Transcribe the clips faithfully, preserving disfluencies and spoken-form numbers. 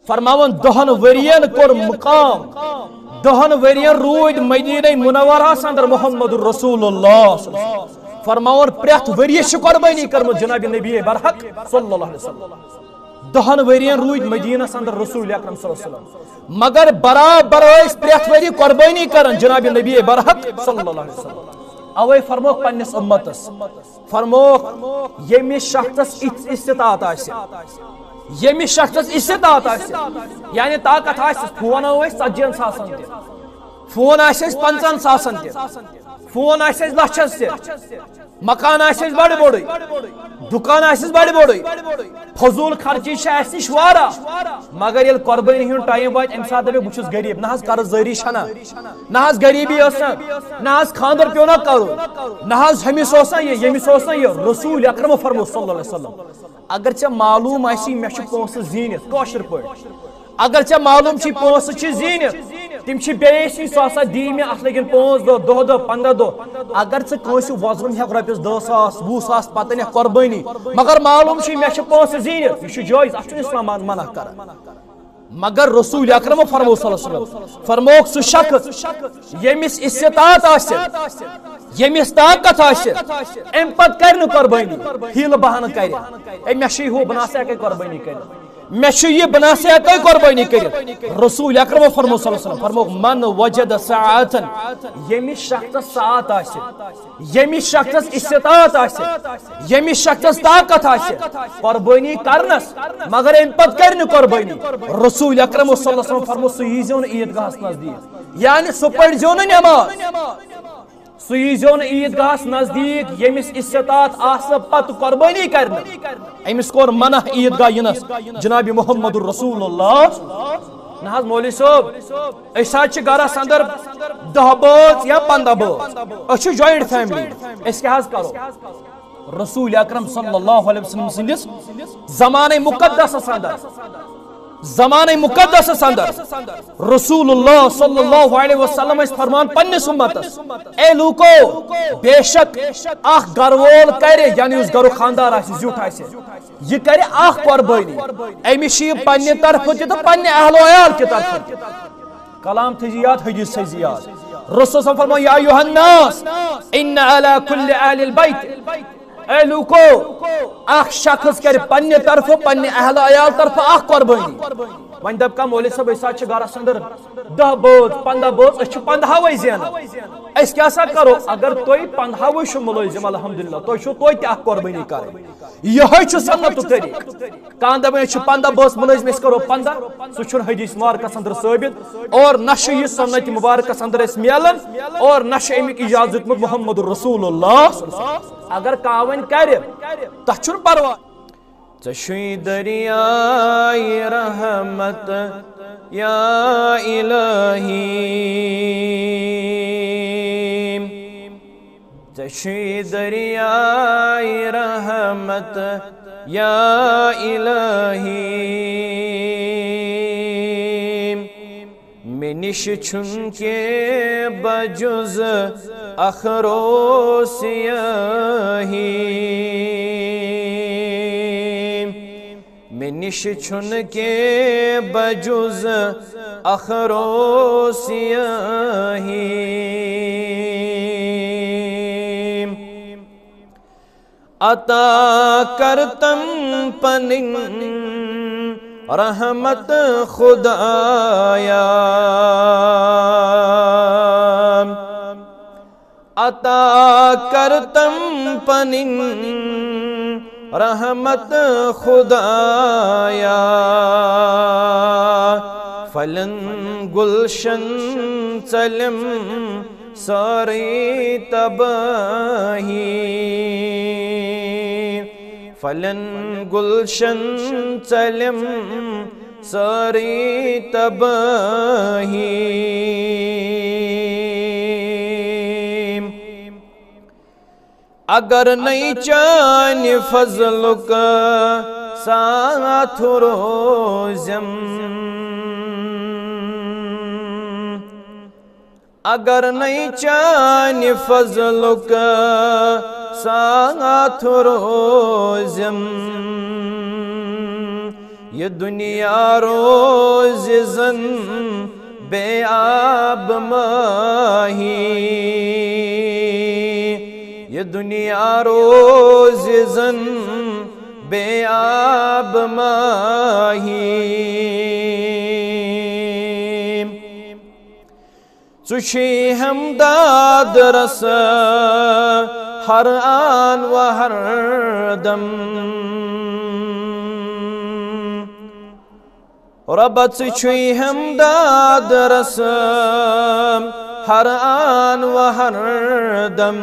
فرماوان، دہن ؤرین کوٚر مقام، دہن ؤرین روٗدۍ مدینہ منورہس اندر محمد رسول اللہ صلی اللہ علیہ وسلم۔ فرماوان، پرٛٮ۪تھ ؤریہِ چھِ قربٲنی کٔرمٕژ جناب نبی برحق صلی اللہ علیہ وسلم۔ دہن ؤرین روٗدۍ مدینس اندر رسول اکرم صلی اللہ علیہ وسلم، مگر برابر ٲسۍ پرٛٮ۪تھ ؤریہِ قربٲنی کران جناب نبی برحق صلی اللہ علیہ وسلم۔ اوے فرموکھ پننِس امتس، فرموکھ، ییٚمِس شخصس اِژھ استطاعت آسہِ، ییٚمِس شخصس استطاعت آسہِ، یعنی طاقت آسہِ، فون آو اَسہِ ژتجی ہن ساسن تہِ، فون آسہِ اَسہِ پنٛژاہن ساسن تہِ، فون آسہِ اَسہِ لچھس تہِ، مکان آسہِ اَسہِ بڑٕ بوٚڑُے، دُکان آسہِ اَسہِ بڑٕ بوٚڑُے، فضوٗل خرچی چھِ اَسہِ نِش واریاہ، مگر ییٚلہِ قۄربٲنی ہُنٛد ٹایم واتہِ، اَمہِ ساتہٕ دَپہِ، بہٕ چھُس غریٖب، نہ حظ، قرض دٲری چھَنہ، نہ حظ غریٖبی ٲس نہ، نہ حظ خانٛدر پیوٚو نہ کرُن، نہ حظ ہُمِس اوس نہ یہِ، ییٚمِس اوس نہ یہِ۔ رسول اکرم فرمو صلی اللہ علیہ وسلم، اگر ژےٚ معلوم آسی مےٚ چھِ پونٛسہٕ زیٖنِتھ کٲشِر پٲٹھۍ، اگر ژےٚ معلوم چھی پونٛسہٕ چھِ زیٖنِتھ، تِم چھِ بیٚیہِ ٲسی، سُہ ہسا دی مےٚ، اَتھ لٔگِن پانٛژھ دۄہ، دَہ دۄہ، پنٛداہ دۄہ۔ اگر ژٕ کٲنٛسہِ وۄزُم ہٮ۪کھ رۄپیَس دَہ ساس، وُہ ساس پَتہٕ نِکھ قۄربٲنی، مگر معلوم چھُے مےٚ چھِ پونٛسہٕ زیٖنِتھ، یہِ چھُ جٲیِز، اَتھ چھُنہٕ اِسلام مان-، منع کران۔ مگر رسول اکرم فرمو صلی اللہ علیہ وسلم، فرموکھ سُہ شخص ییٚمِس استطاعت آسہِ، ییٚمِس طاقت آسہِ، اَمہِ پتہٕ کرِ نہٕ قۄربٲنی، حیٖلہٕ بہانہٕ کرِ، ہے، مےٚ چھُے ہُہ، بہٕ نہ سا ہٮ۪کَے قۄربٲنی کٔرِتھ۔ مےٚ چھُ یہِ، بہٕ نہ سا ہٮ۪کَے قۄربٲنی کٔرِتھ۔ رسول اکرم فرمو صلی اللہ علیہ وسلم، فرموکھ، من وجد ساعتن، ییٚمِس شخصس ساعت آسہِ، ییٚمِس شخصس استطاعت آسہِ، ییٚمِس شخصس طاقت آسہِ قۄربٲنی کرنس، مگر اَمہِ پتہٕ کرِ نہٕ قۄربٲنی۔ رسول اکرم صلی اللہ علیہ وسلم فرمو، سُہ ییٖزیو نہٕ عیٖدگاہس نزدیٖک، یعنی سُہ پٔرۍزیو نہٕ نٮ۪ماز۔ سُہ ییٖزیو نہٕ عیٖدگاہس نزدیٖک، ییٚمِس استطاعت آسنہٕ پتہٕ قۄربٲنی کرنہٕ۔ أمِس کوٚر منع عیٖدگاہ یِنس جناب محمد رسول اللہ۔ نہ حظ مولوی صٲب، أسۍ حظ چھِ گرس اندر دَہ بٲژ یا پنٛداہ بٲژ، أسۍ چھِ joint family، أسۍ کیٛاہ حظ کرو؟ رسول اکرم صلی اللہ علیہ وسلم سٕنٛدِس زمانہ مقدسس اندر، زمانہ مقدسس اندر رسول اللہ صلی اللہ علیہ وسلم ٲسۍ فرمان پننِس امتس، اے لوٗکو، بے شک اکھ گرٕ وول کرِ، یعنی یُس گرُک خاندار آسہِ، زیُٹھ آسہِ، یہِ کرِ اکھ قۄربٲنی، أمِس چھِ یہِ پننہِ طرفہٕ تہِ تہٕ پننہِ اہل و عیال کہِ طرفہٕ تہِ۔ کلام تھٲیزِ یاد، حدیث تھٲیزِ یاد۔ رسول صلی اللہ علیہ وسلم فرموو، یا ایھا الناس، ان علی کل اہل البیت، اے لوٗکو، اکھ شخص کرِ پننہِ طرفہٕ، پننہِ اہل عیال طرفہٕ اکھ قۄربٲنی۔ وۄنۍ دپ کانٛہہ، مولوی صٲب، أسۍ حظ چھِ گرس اندر دَہ بٲژ، پنٛداہ بٲژ، أسۍ چھِ پنٛدہاوے زینان۔ أسۍ کیٛاہ سا کرو؟ اگر تُہۍ پنٛدہاوے چھِو مُلٲزِم، الحمدللہ، تۄہہِ چھُو توتہِ اکھ قۄربٲنی کرٕنۍ۔ یِہوٚے چھُ سنتُک طریٖقہٕ۔ کانٛہہ دپان، أسۍ چھِ پنٛداہ بٲژ مُلٲزِم، أسۍ کرو پنٛداہ۔ سُہ چھُنہٕ حدیث مبارکس اندر ثٲبت، اور نہ چھُ یہِ سنت مبارکس اندر اَسہِ میلان، اور نہ چھُ اَمیُک اجازت دیُتمُت محمد رسول اللہ۔ اگر کانٛہہ وۄنۍ کرِ، تتھ چھُنہٕ پرواے۔ ژےٚ چھُے دریاے رحمت یا الہی، ژےٚ چھُے دریاے رحمت یا الہی۔ مےٚ نِش چھُنہٕ کینٛہہ بجُز اخرو سیاہی۔ مےٚ نِش چھُنہٕ کینٛہہ بجُز اخرو سیاہی۔ عطا کر تم پنٕنۍ رحمت خدایا۔ عطا کر تم پنٕنۍ رحمت خدایا۔ پھلن گلشن ژلم سٲرٕے تبٲہی۔ پھلن گلشن ژلم سٲرٕے تبٲہی۔ اگر نَے چانہِ فضلُک ساتھ روزم، اگر نَے چانہِ فضلُک ساتھ روزم، یہِ دُنیا روزِ زن بے آب ماہی، یہِ دُنیا روزِ زن بے آب ماہی۔ ژٕ چھُے ہمداد رس ہر آن و ہر دم۔ رۄبا، ژٕ چھُے ہمداد رس ہر آن و ہر دم۔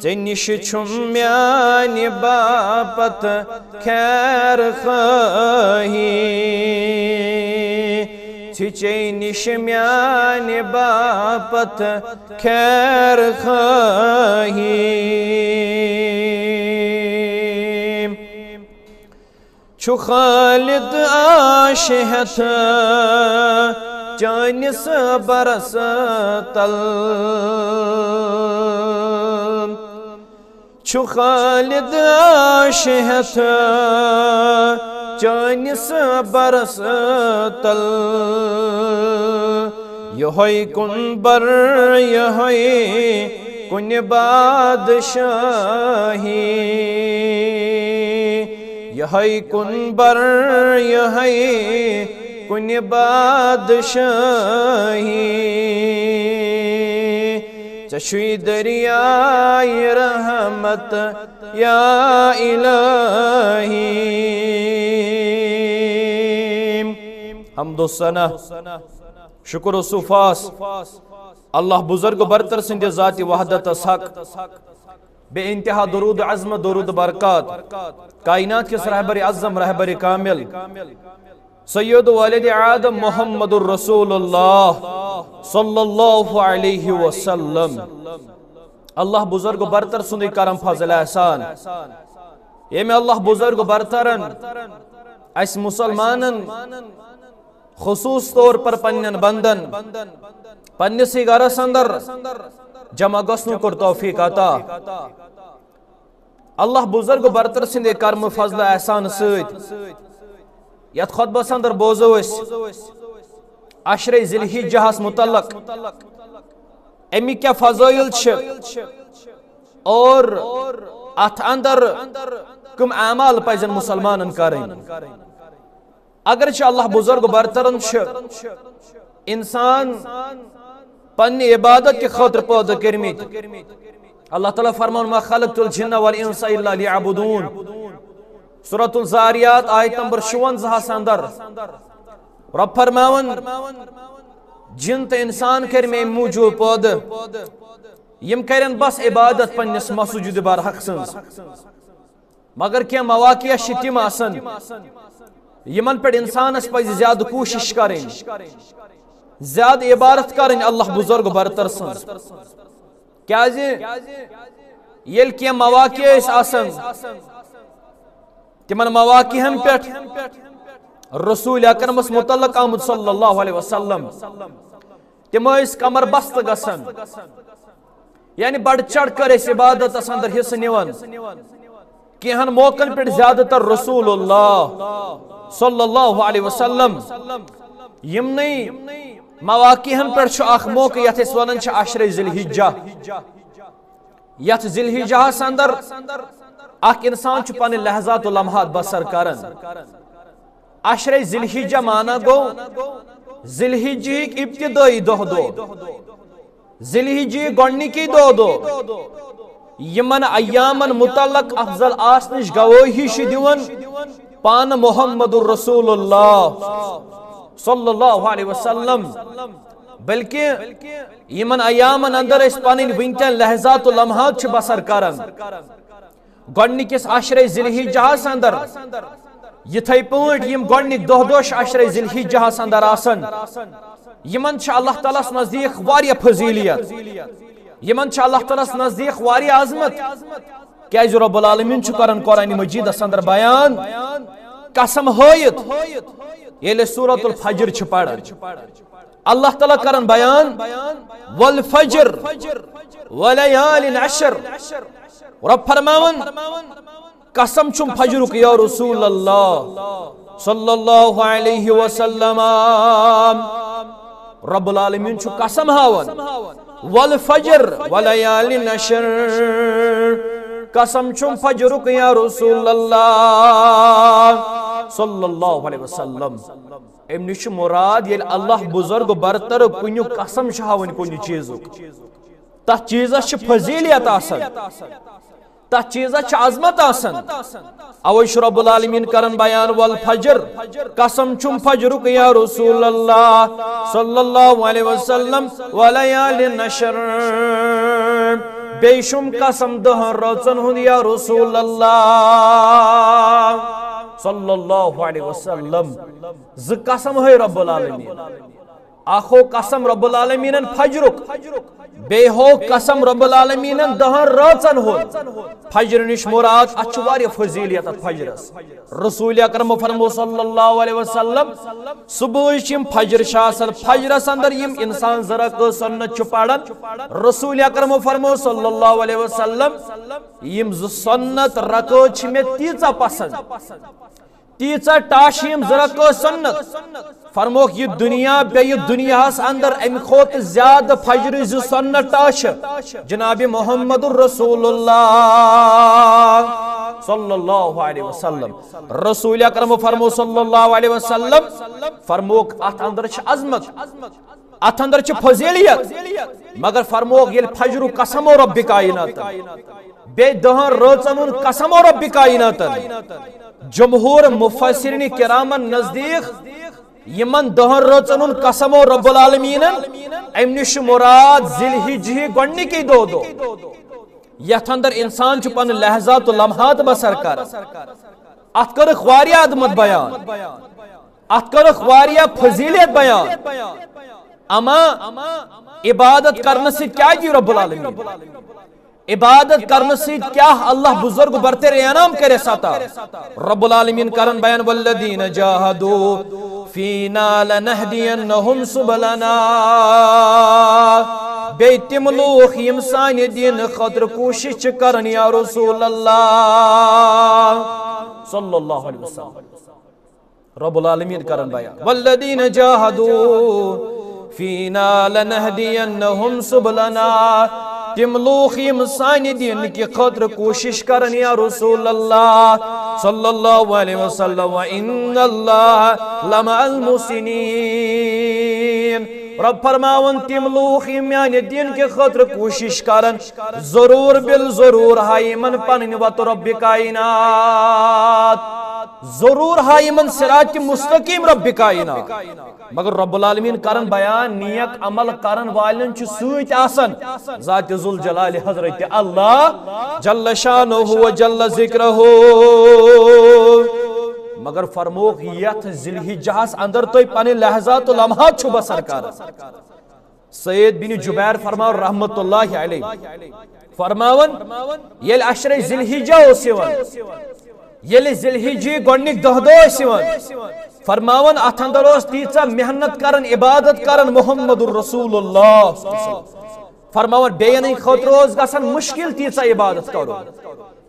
ژےٚ نِش چھُم میانہِ باپتھ خیر خواہی، ژےٚ نِش میانہِ باپتھ خیر خواہی۔ چھُ خالد آش ہٮ۪تھ چٲنِس برس تل۔ چھُ خالد آش ہٮ۪تھ چٲنِس برس تل۔ یِہوٚے کُنبر، یِہوٚے کُنہِ بادشاہی، یِہوٚے کُنبر، یِہوٚے کُنہِ بادشاہی۔ ژےٚ چھُے دریاے رحمت یا الہی۔ حمد و ثنا، شکر و سپاس اللہ بزرگ برتر سٕنٛدِ ذاتِ وحدتس حق، بے انتہا درود عظمت، درود برکات کائنات کِس رہبر اعظم، رہبر کامل، سید ولد آدم محمد الرسول اللہ صلی اللہ علیہ وسلم۔ اللہ بزرگ برتر سُنٛدُے کرم فضل احسان، ییٚمۍ اللہ بزرگ برترن اسہِ مسلمانن خصوص طور پر پننٮ۪ن بندن پننِسٕے گرس اندر جمع گژھنُک کوٚر توفیق عطا۔ اللہ بزرگ برتر سٕنٛدِ کرمہٕ فضلہٕ احسانہٕ سۭتۍ یتھ خطبس اندر بوزو أسۍ عشرے ذی الحجہس متعلق، اَمِکۍ کیٛاہ فضٲیل چھِ اور اتھ اندر کم اعمال پزن مسلمانن کرٕنۍ۔ اگرچہ اللہ بزرگ برترن چھِ انسان پننہِ عبادت کہِ خٲطرٕ پٲدٕ کٔرمٕتۍ۔ اللہ تعالیٰ فرمان، "ما خلقت الجن والانس الا لیعبدون۔" سورۃ الذاریات آیت نمبر شُوَنزاہس اندر رب فرماوان، "جن تہٕ انسان کٔرۍ مےٚ اَمہِ موٗجوٗب پٲدٕ، یِم کرن بس عبادت پننِس مسجد برحق سٕنٛز۔" مگر کینٛہہ مواقع چھِ تِم آسان، یِمن پٮ۪ٹھ انسانس پزِ زیادٕ کوٗشش کرٕنۍ، زیادٕ عبادت کرٕنۍ اللہ بزرگ برتر سٕنٛز۔ کیازِ ییٚلہِ کینٛہہ مواقع ٲسۍ آسان، تِمن مواقعن پٮ۪ٹھ رسول اکرمس متعلق آمُت صلی اللہ علیہ وسلم، تِم ٲسۍ کمر بست گژھان، یعنی بڑھ چڑھ کر أسۍ عبادتس اندر حصہٕ نِوان۔ کینٛہن موقعن پٮ۪ٹھ زیادٕ تر رسول اللہ صلی اللہ علیہ وسلم یِمنٕے مواقعن پٮ۪ٹھ چھُ اکھ موقعہٕ یتھ أسۍ ونان چھِ عشرے ذی الحجہ۔ یتھ ذی الحجہس اندر اکھ انسان چھُ پنٕنۍ لحظات و لمحات بسر کران۔ عشرے ذی الحجہ معنی گوٚو ذی الحجہٕکۍ ابتدٲیی دۄہ دۄہ، ذی الحجہٕکۍ گۄڈنِکی دۄہ دۄہ، یِمن ایامن متعلق افضل آسنٕچ گوٲہی چھِ دِوان پانہٕ محمد رسول اللہ صلی اللہ علیہ وسلم، بلکہ یِمن ایامن اندر أسۍ پنٕنۍ وٕنکٮ۪ن لحظات و لمحات چھِ بسر کران۔ گۄڈنِکِس عشرے ذی الحجہس اندر یِتھے پٲٹھۍ یِم گۄڈنِکۍ دۄہ دۄہ چھِ عشرے ذی الحجہس اندر آسان، یِمن چھِ اللہ تعالیٰ ہس نزدیٖک واریاہ فضیلیت، یِمن چھِ اللہ تعالیٰ ہس نزدیٖک واریاہ عظمت۔ کیازِ رب العالمین چھُ کران قرآن مجیدس اندر بیان، قسم ہٲیِتھ، ییٚلہِ سورۃ الفجر چھِ پران، اللہ تعالیٰ کران بیان، "والفجر ولیال عشر"، رب فرماوان، قسم چھُم فجرُک یا رسول اللہ صلی اللہ علیہ وسلم۔ رب العالمین چھُ قسم ہاوان، والفجر ولیال نشر، قسم چھُم فجرُک یا رسول اللہ صلی اللہ علیہ وسلم۔ امہِ نِش چھُ مراد ییٚلہِ اللہ بزرگ برتر کُنیُک قسم چھُ ہاوان کُنہِ چیٖزُک، تتھ چیٖزس چھِ فضیلیت آسان، تتھ چیٖزس چھِ عظمت آسان۔ اوے چھُ رب العالمین کران بیان، والفجر، قسم چھُم فجرُک یا رسول اللہ صلی اللہ علیہ وسلم، ولیال نشر، بیٚیہِ چھُم قسم دہن رٲژن ہُنٛد یا رسول اللہ صلی اللہ علیہ وسلم۔ زٕ قسم ہوے رب العالمین۔ اکھ ہو قسم رب العالمینن فجرُک، بیٚیہِ ہو قسم رب العالمینن دہن رٲژن ہُنٛد۔ فجر نِش مراد، اتھ چھُ واریاہ فضیلیت اتھ فجرس۔ رسول اکرم فرمو صلی اللہ علیہ وسلم، صبحٕچ یِم فجر چھِ آسان، فجرس اندر یِم انسان زٕ رکعت سنت چھُ پران، رسول اکرم فرمو صلی اللہ علیہ وسلم، یِم زٕ سنت رکعت چھِ مےٚ تیٖژاہ پسند، تیٖژاہ ٹاش یِم زٕ رکعت سنت۔ فرموکھ، یہِ دُنیا بیٚیہِ دُنیاہس اندر امہِ کھۄتہٕ زیادٕ فجرٕچ زٕ سنت ٹاش جناب محمد رسول اللہ صلی اللہ علیہ وسلم۔ رسول اکرم فرمو صلی اللہ علیہ وسلم، فرموکھ، اتھ اندر چھِ عظمت، اتھ اندر چھِ فضیلیت، مگر فرموکھ، ییٚلہِ فجرُک قسم ہو رب کائنات، بیٚیہِ دہن رٲژن ہُنٛد قسم ہو رب کائنات۔ جمہور مفسرین کرامن نزدیک یِمن دہن رٲژن ہُنٛد قسم ہو رب العالمینن، امہِ نِش چھُ مراد ذی الحجہ گۄڈنِکی دۄہ دۄہ، یتھ اندر انسان چھُ پنٕنۍ لحظات و لمحات بسر کران۔ اتھ کٔرٕکھ واریاہ عظمت بیان، اتھ کٔرٕکھ واریاہ فضیلیت بیان۔ اما عبادت کرنہٕ سۭتۍ کیٛاہ دِیہِ رب العالمین؟ عبادت کرنہٕ سۭتۍ کیٛاہ اللہ بزرگ برتر انعام کرِ ستا؟ رب العالمین کرن بیان، والذین جاہدوا فینا لنہدینہم سبلنا۔ بیٚیہِ تِم لوٗکھ یِم سانہِ دین خٲطرٕ کوٗشش چھِ کران یا رسول اللہ صلی اللہ علیہ وسلم۔ رب العالمین کرن بیان، والذین جاہدوا فینا لنہدینہم سبلنا۔ تِم لوٗکھ یِم سانہِ دین کہِ خٲطرٕ کوٗشش کرن یا رسول اللہ صلی اللہ علیہ وسلم، وان اللہ لمع المحسنین۔ رب فرماون، تِم لوٗکھ یِم میانہِ دین کہِ خٲطرٕ کوٗشش کرن، ضرور بالضرور ہاوِ یِمن پنٕنۍ وتہٕ رب کائنات۔ ضرور ہاوِ یِمن صراط مستقیم رب کائنات۔ مگر رب العالمین کرن بیان، نیک عمل کرن والٮ۪ن چھُ سۭتۍ آسان ذات ذوالجلال حضرت اللہ جل شانہ و جل ذکرہ۔ مگر فرموکھ، یتھ ذی الحجہس اندر تُہۍ پنٕنۍ لحظات و لمحات چھِو بسر کران، سعید بن جبیر فرماو رحمت اللہ علیہ فرماون، ییٚلہِ عشرے ذی الحجہ اوس یِوان، ییٚلہِ ذی الحجہ گۄڈنِکۍ دہ دۄہ ٲسۍ یِوان، فرماون اتھ اندر اوس تیٖژاہ محنت کران، عبادت کران محمد رسول اللہ۔ فرماون بیٚین ہٕنٛدِ خٲطرٕ اوس گژھان مشکل تیٖژاہ عبادت کرُن،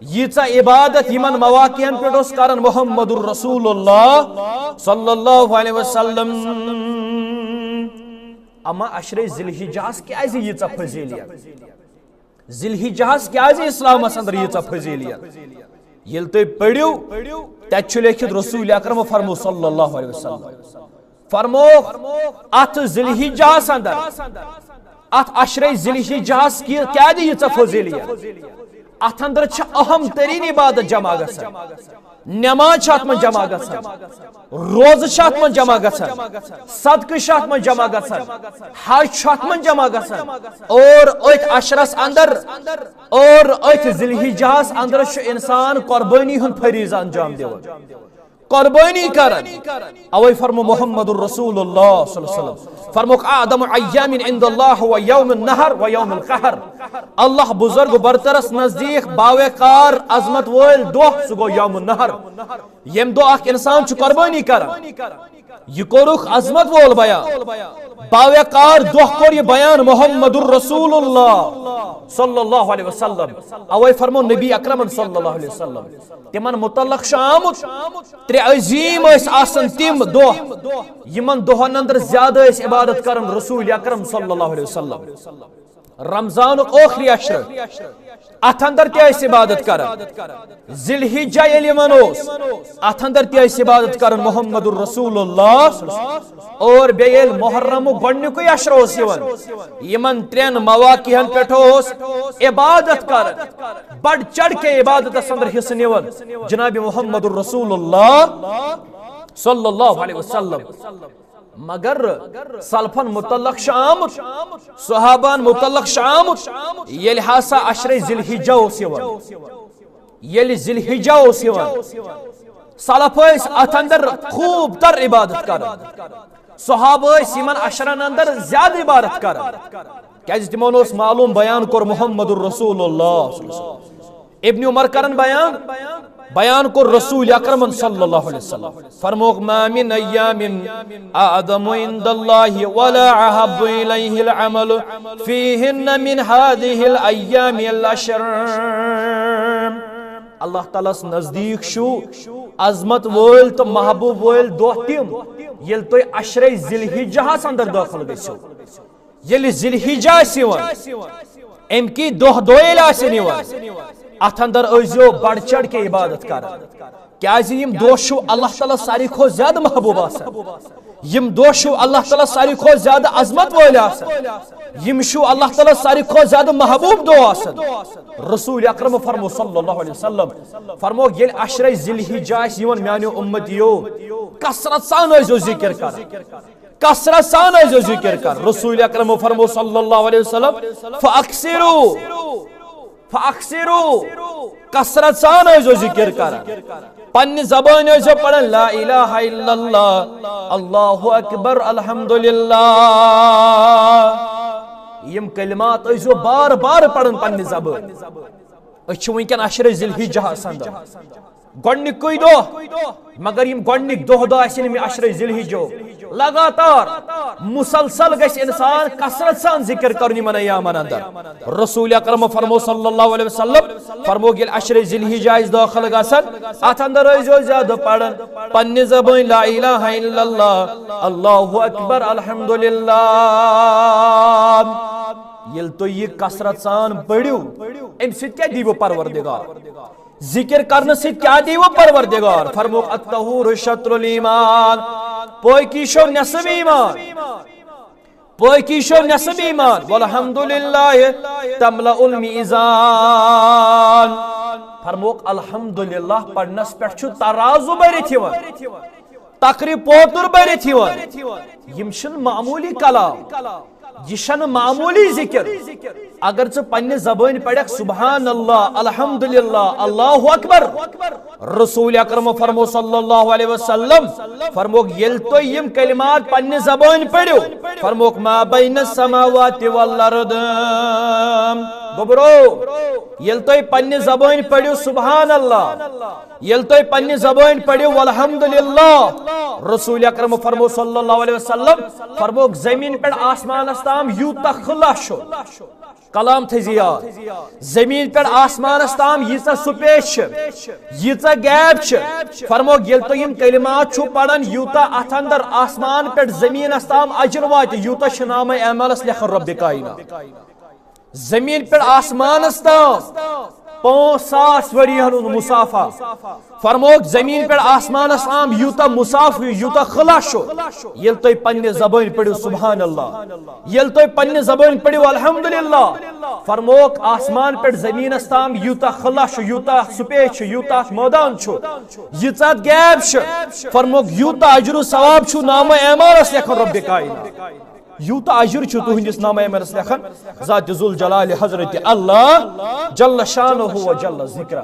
ییٖژاہ عبادت یِمن مواقعن پٮ۪ٹھ اوس کران محمد رسول اللہ صلی اللہ علیہ وسلم۔ اما عشرے ذی الحجہس کیازِ ییٖژاہ فضیلیت؟ ذی الحجہس کیازِ اسلامس اندر ییٖژاہ فضیلیت؟ ییٚلہِ تُہۍ پٔرِو، تتہِ چھُ لیکھِتھ رسول اکرم فرمو صلی اللہ علیہ وسلم۔ فرموکھ، اتھ ذی الحجہس اندر، اتھ عشرے ذی الحجہس کی-، کیازِ ییٖژاہ فضیلیت؟ اتھ اندر چھِ اہم ترین عبادت جمع گژھان۔ نماز چھِ اتھ منٛز جمع گژھان، روزٕ چھِ اتھ منٛز جمع گژھان، صدقہٕ چھِ اتھ منٛز جمع گژھان، حج چھُ اتھ منٛز جمع گژھان۔ اور أتھۍ عشرس اندر، اور أتھۍ ذی الحجہس اندر چھُ انسان قربٲنی ہُنٛد فریضہٕ انجام دِوان۔ قربانی کران۔ اوے فرمو محمد رسول اللہ صلی اللہ علیہ وسلم، فرموک اعظم ایام عند اللہ و یوم النحر و یوم القہر۔ اللہ بزرگ برترس نزدیک باوقار عظمت وٲلۍ دۄہ، سُہ گوٚو یوم النحر، ییٚمہِ دۄہ اکھ انسان چھُ قربانی کران۔ یہ کوٚرُکھ عظمت وول بیان۔ باوقار دۄہ کوٚر یہ بیان محمد رسول اللہ صلی اللہ علیہ وسلم۔ اوے فرمو نبی اکرمن صلی اللہ علیہ وسلم، تمن متعلق چھُ آمُت، ترٛےٚ عظیم ٲسۍ آسان تِم دۄہ، یِمن دۄہن اندر زیادٕ ٲسۍ عبادت کران رسول اکرم صلی اللہ علیہ وسلم۔ رمضانُک ٲخری عشرٕ، اتھ اندر تہِ ٲسۍ عبادت کران۔ ذی الحجہ ییٚلہِ یِوان اوس، اتھ اندر تہِ ٲسۍ عبادت کران محمد رسول اللہ۔ اور بیٚیہِ ییٚلہِ محرمُک گۄڈنیُکُے عشرٕ اوس یِوان، یِمن ترٛٮ۪ن مواقعن پٮ۪ٹھ اوس عبادت کران، بڑھ چڑھ کے عبادتس اندر حصہٕ نِوان جناب محمد رسول اللہ صلی اللہ علیہ وسلم۔ مگر سلفن متعلق چھُ آمُت، صحابن متعلق چھُ آمُت، ییٚلہِ ہسا عشرے ذی الحجہ اوس یِوان، ییٚلہِ ذی الحجہ اوس یِوان، سلف ٲسۍ اتھ اندر خوب تر عبادت کران۔ صحابہ ٲسۍ یِمن عشرن اندر زیادٕ عبادت کران، کیازِ تِمن اوس معلوم، بیان کوٚر محمد رسول اللہ صلی اللہ علیہ وسلم۔ ابن عمر کرن بیان، بیان کوٚر رسول اکرمن صلی اللہ علیہ وسلم۔ فرموک، ما من ایام اعظم عند اللہ ولا احب الیہ العمل فیہن من هذه الایام العشر۔ اللہ تعالیٰ ہس نزدیک چھُ عظمت وٲلۍ تہٕ محبوب وٲلۍ دۄہ تِم، ییٚلہِ تُہۍ عشرے ذی الحجہ ہس اندر دٲخل گٔژھِو۔ ییٚلہِ ذی الحجہ آسہِ یِوان، امہِ کی دۄہ دۄہ ییٚلہِ آسن یِوان، اتھ اندر ٲسۍزیو بڑھ چڑھ کے عبادت کران، کیازِ یِم دۄہ چھُ اللہ تعالیٰ ساروی کھۄتہٕ زیادٕ محبوب آسان۔ یِم دۄہ چھُ اللہ تعالیٰ ساروی کھۄتہٕ زیادٕ عظمت وٲلۍ آسان۔ یِم چھُ اللہ تعالیٰ ساروی کھۄتہٕ زیادٕ محبوب دۄہ آسان۔ رسول اکرم فرمو صلی اللہ علیہ وسلم، فرمو، ییٚلہِ عشرے ذی الحجہ آسہِ یِوان، میانیو امتیو، کثرت سان ٲسۍزیو ذکر کران، کثرت سان ٲسۍزیو ذکر کران۔ رسول اکرم فرمو صلی اللہ علیہ وسلم، فاکثروا، فاکثروا، کثرت سان ٲسۍزیو ذکر کران۔ پننہِ زبٲنۍ ٲسۍزیو پران، لا الہ الا اللہ، اللہ اکبر، الحمدللہ۔ یِم کلمات ٲسۍزیو بار بار پران پننہِ زبٲنۍ۔ أسۍ چھِ وٕنکٮ۪ن عشرے ذی الحجہ ہس اندر، گۄڈنیُکُے دۄہ، مگر یِم گۄڈنِکۍ دۄہ دۄہ آسن یِم عشرے ذی الحجہ، لگاتار مسلسل گژھِ انسان کثرت سان ذکر کرُن یِمن ایامن اندر۔ رسول اکرم فرمو صلی اللہ علیہ وسلم، فرموک، ییٚلہِ عشرے ذی الحجہ آسہِ دٲخل گژھان، اتھ اندر ٲسۍزیو زیادٕ پران پننہِ زبٲنۍ لا الہ الا اللہ، اللہ اکبر، الحمدللہ۔ ییٚلہِ تُہۍ یہِ کثرت سان پٔرِو، امہِ سۭتۍ کیٛاہ دیٖوٕ پروردگار؟ ذکر کرنہٕ سۭتۍ کیٛاہ دیٖوٕ پروردگار؟ فرموک، الطہور شطر الایمان، پٲکی چھو نصف ایمان، پٲکی چھو نصف ایمان، والحمدللہ تملأ المیزان۔ فرموک، الحمدللہ پرنس پٮ۪ٹھ چھُ ترازٕ بٔرِتھ یِوان، تکرِ پوتُر بٔرِتھ یِوان۔ یِم چھِنہٕ معموٗلی کلام، یہِ چھَنہٕ معموٗلی ذکر۔ اگر ژٕ پننہِ زبٲنۍ پرکھ، سبحان اللہ، الحمدللہ، اللہ اکبر، رسول اکرم فرمو صلی اللہ علیہ وسلم، فرموک، ییٚلہِ تُہۍ یِم کلمات پننہِ زبٲنۍ پٔرِو، فرموک، ما بین السماوات والارض۔ گوٚبرو، ییٚلہِ تُہۍ پننہِ زبٲنۍ پٔرِو سبحان اللہ، ییٚلہِ تُہۍ پننہِ زبٲنۍ پٔرِو الحمدللہ، رسول اکرم فرمو صلی اللہ علیہ وسلم، فرموک، زمین پٮ۪ٹھ آسمانس تام یوٗتاہ خلا چھُ، کلام تھٲیزِ یاد۔ زمین پٮ۪ٹھ آسمانس تام ییٖژاہ سپیس چھِ، ییٖژاہ گیپ چھِ، فرموک، ییٚلہِ تُہۍ یِم کلمات چھِو پران، یوٗتاہ اتھ اندر آسمان پٮ۪ٹھ زمینس تام اجر واتہِ، یوٗتاہ چھِ نامہ اعمالس لیکھان رب کائنات۔ زمین پٮ۪ٹھ آسمانس تام پانٛژھ ساس ؤرین ہُنٛد مسافہ۔ فرموک، زمین پٮ۪ٹھ آسمانس تام یوٗتاہ مسافہ، یوٗتاہ خلا چھُ، ییٚلہِ تُہۍ پننہِ زبٲنۍ پٔرِو سبحان اللہ، ییٚلہِ تُہۍ پننہِ زبٲنۍ پٔرِو الحمدللہ، فرموک، آسمان پٮ۪ٹھ زمینس تام یوٗتاہ خلا چھُ، یوٗتاہ سپیس چھُ، یوٗتاہ مٲدان چھُ، ییٖژاہ گیپ چھِ، فرموک، یوٗتاہ اجر و ثواب چھُ نامہ اعمالس لیکھان رب کائنات۔ یوٗتاہ اجر چھُ تُہنٛدِس نامہ عملس لیکھان ذات ذوالجلال حضرت اللہ جل شانہ و جل ذکرہ۔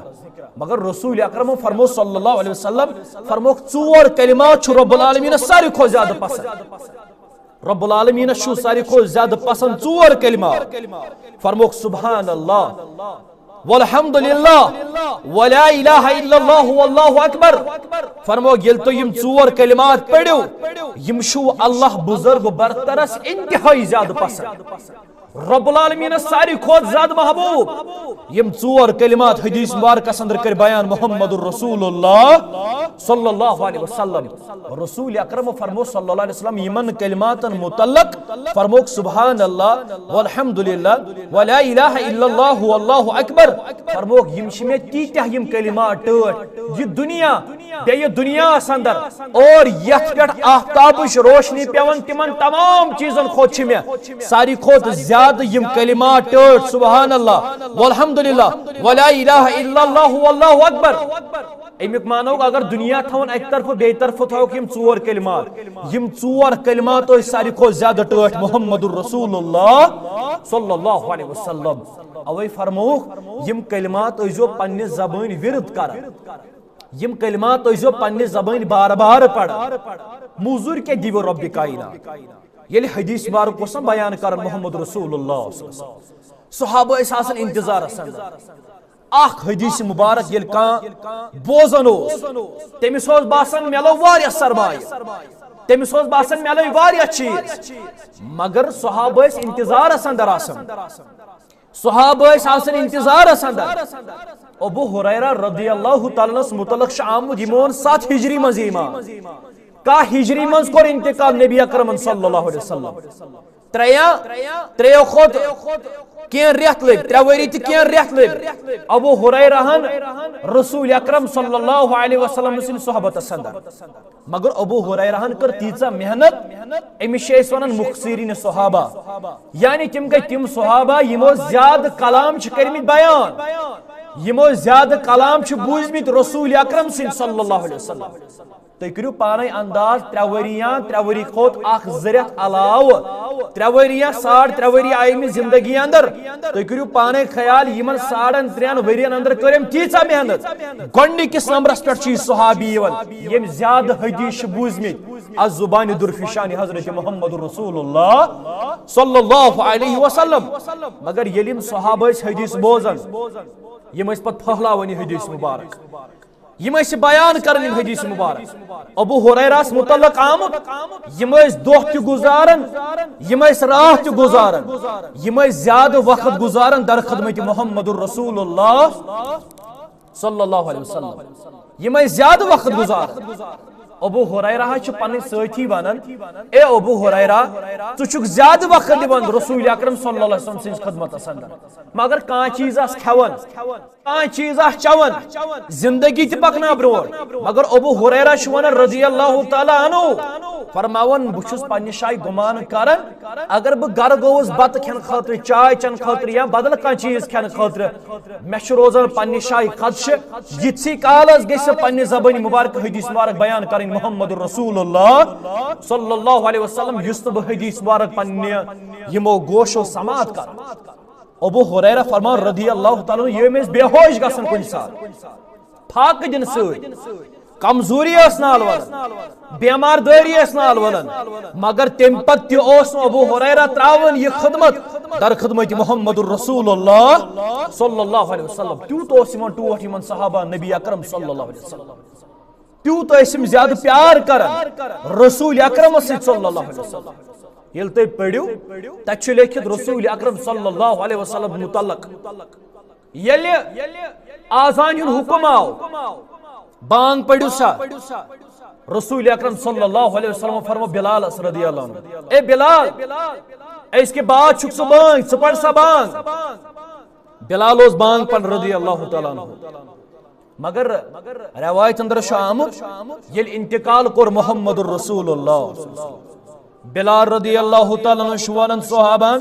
مگر رسول اکرم فرمو صلی اللہ علیہ وسلم، فرموک، ژور کلمات چھُ رب العالمینس ساروی کھۄتہٕ زیادٕ پسند۔ رب العالمینس چھُ ساروی کھۄتہٕ زیادٕ پسند ژور کلمات۔ فرموک، سبحان اللہ، والحمد للہ، ولا الہ الا اللہ، واللہ اکبر۔ فرموک، ییٚلہِ تُہۍ یِم ژور کلمات پٔرِو، یِم چھُو اللہ بزرگ برترس انتہائی زیادٕ پسند۔ رب العالمینس ساروی کھۄتہٕ زیادٕ محبوب۔ یِم ژور کلمات حدیث مبارکس اندر کٔرۍ بیان محمد رسول اللہ صلی اللہ علیہ وسلم۔ رسول اکرم فرمو صلی اللہ علیہ وسلم یِمن کلماتن متعلق، فرموک، سبحان اللہ، والحمد للہ، ولا الہ الا اللہ، واللہ اکبر۔ فرموک، یِم چھِ مےٚ تیٖتیٛاہ یِم کلمات ٹٲٹھۍ، یہِ دُنیا بیٚیہِ دُنیاہس اندر اور یتھ پٮ۪ٹھ آفتابٕچ روشنی پٮ۪وان، تِمن تمام چیٖزن کھۄتہٕ چھِ مےٚ ساروی کھۄتہٕ زیادٕ یِم کلمات ٹٲٹھۍ، سبحان اللہ، والحمد للہ، ولا الہ الا اللہ، واللہ اکبر۔ امیُک معنی گوٚو، اگر دُنیا تھاوَن اَکہِ طرفہٕ، بیٚیہِ طرفہٕ تھاوَکھ یِم ژور کلمات، یِم ژور کلمات ٲسۍ ساروی کھۄتہٕ زیادٕ ٹٲٹھۍ محمد رسول اللہ صلی اللہ علیہ وسلم۔ اوے فرمووُکھ، یِم کلمات ٲسۍزیو پننہِ زبٲنۍ ورد کران، یِم کلمات ٲسۍزیو پننہِ زبٲنۍ بار بار پران۔ موٚزوٗرۍ کیٛاہ دِیِو رۄبِ کائنات؟ ییٚلہِ حدیث مبارک اوس نا بیان کران محمد رسول اللہ صلی اللہ علیہ وسلم، صحابہ ٲسۍ آسان انتظارس اندر۔ اکھ حدیث مبارک ییٚلہِ کانٛہہ بوزان اوس، تٔمِس اوس باسان، مےٚ لوٚب واریاہ سرمایہِ، تٔمِس اوس باسان، مےٚ لٔگۍ واریاہ چیٖز، مگر صحابہٕ ٲسۍ انتظارس اندر آسان۔ صحابہٕ ٲسۍ آسان انتظارس اندر۔ ابو ہریرہ رضی اللہ تعالیٰ عنس متعلق چھُ آمُت، یِمو اوٚن ستھ ہجری منٛز ایمان۔ کاہ ہجری منٛز کوٚر انتقال نبی اکرمن صلی اللہ علیہ وسلم۔ ترٛےٚ، ترٛیو کھۄتہٕ کینٛہہ رٮ۪تھ لٔگۍ، ترٛےٚ ؤری تہٕ کینٛہہ رٮ۪تھ لٔگۍ ابو ہریرہن رسول اکرم صلی اللہ علیہ وسلم سٕنٛدِ صحبتس اندر۔ مگر ابو ہریرہن کٔر تیٖژاہ محنت، أمِس چھِ أسۍ ونان مخصرین صحابہ، یعنی تِم گٔے تِم صحابہ یِمو زیادٕ کلام چھِ کٔرمٕتۍ بیان، یِمو زیادٕ کلام چھِ بوٗزمٕتۍ رسول اکرم سٕنٛدۍ صلی اللہ علیہ وسلم۔ تُہۍ کٔرِو پانے انداز، ترٛےٚ ؤری یا ترٛےٚ ؤری کھۄتہٕ اکھ زٕ رٮ۪تھ علاوٕ، ترٛےٚ ؤری یا ساڑ ترٛےٚ ؤری آیہِ أمِس زندگی اندر۔ تُہۍ کٔرِو پانے خیال، یِمن ساڑن ترٛٮ۪ن ؤرین اندر کٔر أمۍ تیٖژاہ محنت۔ گۄڈٕنِکِس نمبرس پٮ۪ٹھ چھُ یہِ صحابی یِوان، ییٚمۍ زیادٕ حدیث چھِ بوٗزمٕتۍ از زبانہِ درفشان حضرت محمد رسول اللہ صلی اللہ علیہ وسلم۔ مگر ییٚلہِ یِم صحابہ ٲسۍ حدیث بوزان، یِم ٲسۍ پتہٕ پھٔہلاوان یہِ حدیث مبارک۔ یِم ٲسۍ بیان کران یِم حدیث مبارک۔ ابو ہریرہس متعلق آمُت، یِم ٲسۍ دۄہ تہِ گُزاران، یِم ٲسۍ راتھ تہِ گُزاران، یِم ٲسۍ زیادٕ وقت گُزاران در خدمت محمد رسول اللہ صلی اللہ علیہ وسلم۔ یِم ٲسۍ زیادٕ وقت گُزاران۔ ابو ہریرہ چھُ پنٕنۍ سٲتھی ونان، اے ابو ہریرہ، ژٕ چھُکھ زیادٕ وقت دِوان رسول اکرم صلی اللہ علیہ وسلم سٕنٛزِ خدمتس اندر، مگر کانٛہہ چیٖز آس کھٮ۪وان، کانٛہہ چیٖز آس چٮ۪وان، زندگی تہِ پکناو برونٛٹھ۔ مگر ابو ہریرہ چھُ ونان رضی اللہ تعالیٰ عنہ، فرماوان، بہٕ چھُس پننہِ جایہِ گُمان کران، اگر بہٕ گرٕ گوٚوُس بتہٕ کھٮ۪نہٕ خٲطرٕ، چاے چٮ۪نہٕ خٲطرٕ یا بدل کانٛہہ چیٖز کھٮ۪نہٕ خٲطرٕ، مےٚ چھُ روزان پننہِ جایہِ خدشہٕ، یِتھسٕے کالس گژھِ پننہِ زبٲنۍ مبارک حدیث مبارک بیان کرٕنۍ محمد رسول اللہ صلی اللہ علیہ وسلم، یُس نہٕ بہٕ حدیث مبارک پننہِ یِمو گوشو سماعت کرٕ۔ ابو ہریرہ فرمان رضی اللہ تعالیٰ عنہ، ییٚمۍ ٲسۍ بے ہوش گژھان کُنہِ ساتہٕ، پھاکہٕ دِنہٕ سۭتۍ، کمزوری ٲس نہٕ الولان، بیمار دٲری ٲس نہٕ الولان، مگر تمہِ پتہٕ تہِ اوس نہٕ ابو ہریرہ تراوان یہِ خدمت در خدمت محمد رسول اللہ صلی اللہ علیہ وسلم۔ تیوٗت اوس یِمن ٹوٹھ یِمن صحابہ نبی اکرم صلی اللہ علیہ وسلم۔ تیوٗت ٲسۍ یِم زیادٕ پیار کران رسول اکرمس سۭتۍ صلی اللہ علیہ وسلم۔ ییٚلہِ تُہۍ پٔرِو، تتہِ چھُ لیکھِتھ رسول اکرم صلی اللہ علیہ وسلم متعلق، ییٚلہِ آذان ہُنٛد حُکم آو، بانگ پٔرِو سا، رسول اکرم صلی اللہ علیہ وسلم فرمو بلالس رضی اللہ عنہ، اے بلال، أزۍ کہِ بعد چھُکھ ژٕ بانگ، ژٕ پَر سا بانگ۔ بلال اوس بانگ پران رضی اللہ تعالیٰ عنہ۔ مگر روایت اندر چھُ آمُت، ییٚلہِ انتقال کوٚر محمد رسول اللہ، بلال رضی اللہ تعالیٰ عنہ چھُ ونان صحابن،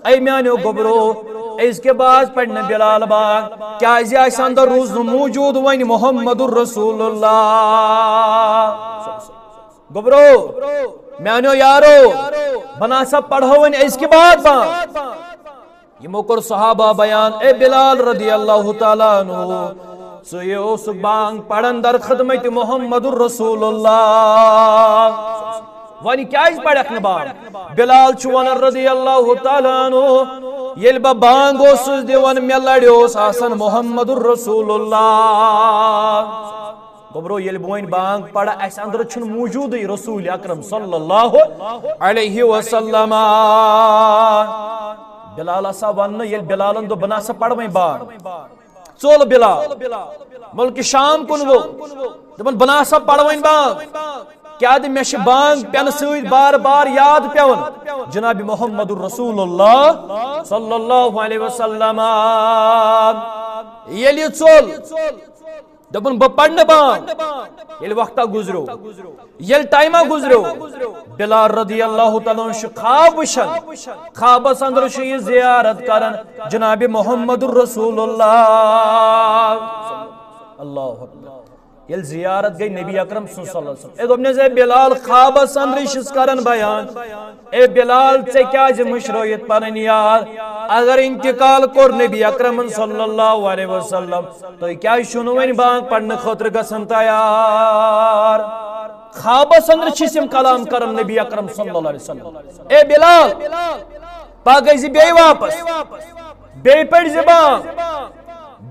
اے میانیو گوٚبرو، أزۍ کہِ بعد پرِ نہٕ بلال بانگ، کیازِ اسہِ اندر روٗز نہٕ موجود وۄنۍ محمد رسول اللہ۔ گوٚبرو، میانیو یارو، بہٕ نہ سا پرہو وۄنۍ أزکہِ بعد بانگ۔ یِمو کوٚر صحابہ بیان، اے بلال رضی اللہ تعالیٰ عنہ، ژٕ یہِ اوسُکھ بانگ پران در خدمت محمد رسول اللہ، وۄنۍ کیازِ پرکھ نہٕ بانگ؟ بلال چھُ ونان رضی اللہ تعالیٰ عنہ، ییٚلہِ بہٕ بانگ اوسُس دِوان، مےٚ لرِ اوس آسان محمد رسول اللہ۔ گوٚبرو، ییٚلہِ بہٕ وۄنۍ بانگ پرٕ، اسہِ اندر چھُنہٕ موجودٕے رسول اکرم صلی اللہ علیہ وسلم۔ بلال ہسا وننہٕ، ییٚلہِ بلالن دوٚپ، بہٕ نہ سا پرٕ وۄنۍ بانگ، ژوٚل بلال، ملکہِ شام کُن گوٚو، دوٚپُن، بہٕ نہ سا پرٕ وۄنۍ بانگ، کیازِ مےٚ چھِ بانگ پینہٕ سۭتۍ بار بار یاد پیوان جناب محمد رسول اللہ صلی اللہ علیہ وسلم۔ ییٚلہِ یہِ ژوٚل، دوٚپُن، بہٕ پرٕ نہٕ بانگ۔ ییٚلہِ وقتہ گُزریو، ییٚلہِ ٹایمہ گُزریو، بلال رضی اللہ تعالیٰ عنہ چھُ خواب وٕچھان، خوابس اندر چھُ یہِ زیارت کران جناب محمد رسول اللہ۔ اللہ اکبر۔ ییٚلہِ زیارت گٔے نبی اکرم صلی اللہ علیہ وسلم، أمۍ دوٚپ، نہ زِ بلال، خوابس اندرٕے چھِس کران بیان، اے بلال، ژےٚ کیازِ مٔشرٲیِتھ پنٕنۍ یار؟ اگر انتقال کوٚر نبی اکرمن صلی اللہ علیہ وسلم، تُہۍ کیازِ چھِو نہٕ وۄنۍ بانگ پرنہٕ خٲطرٕ گژھان تیار؟ خوابس اندر چھِ أسۍ یِم کلام کران نبی اکرم صلی اللہ علیہ وسلم، اے بلال، پگاہ زِ بیٚیہِ واپس، بیٚیہِ پٔرۍ زِ بانگ،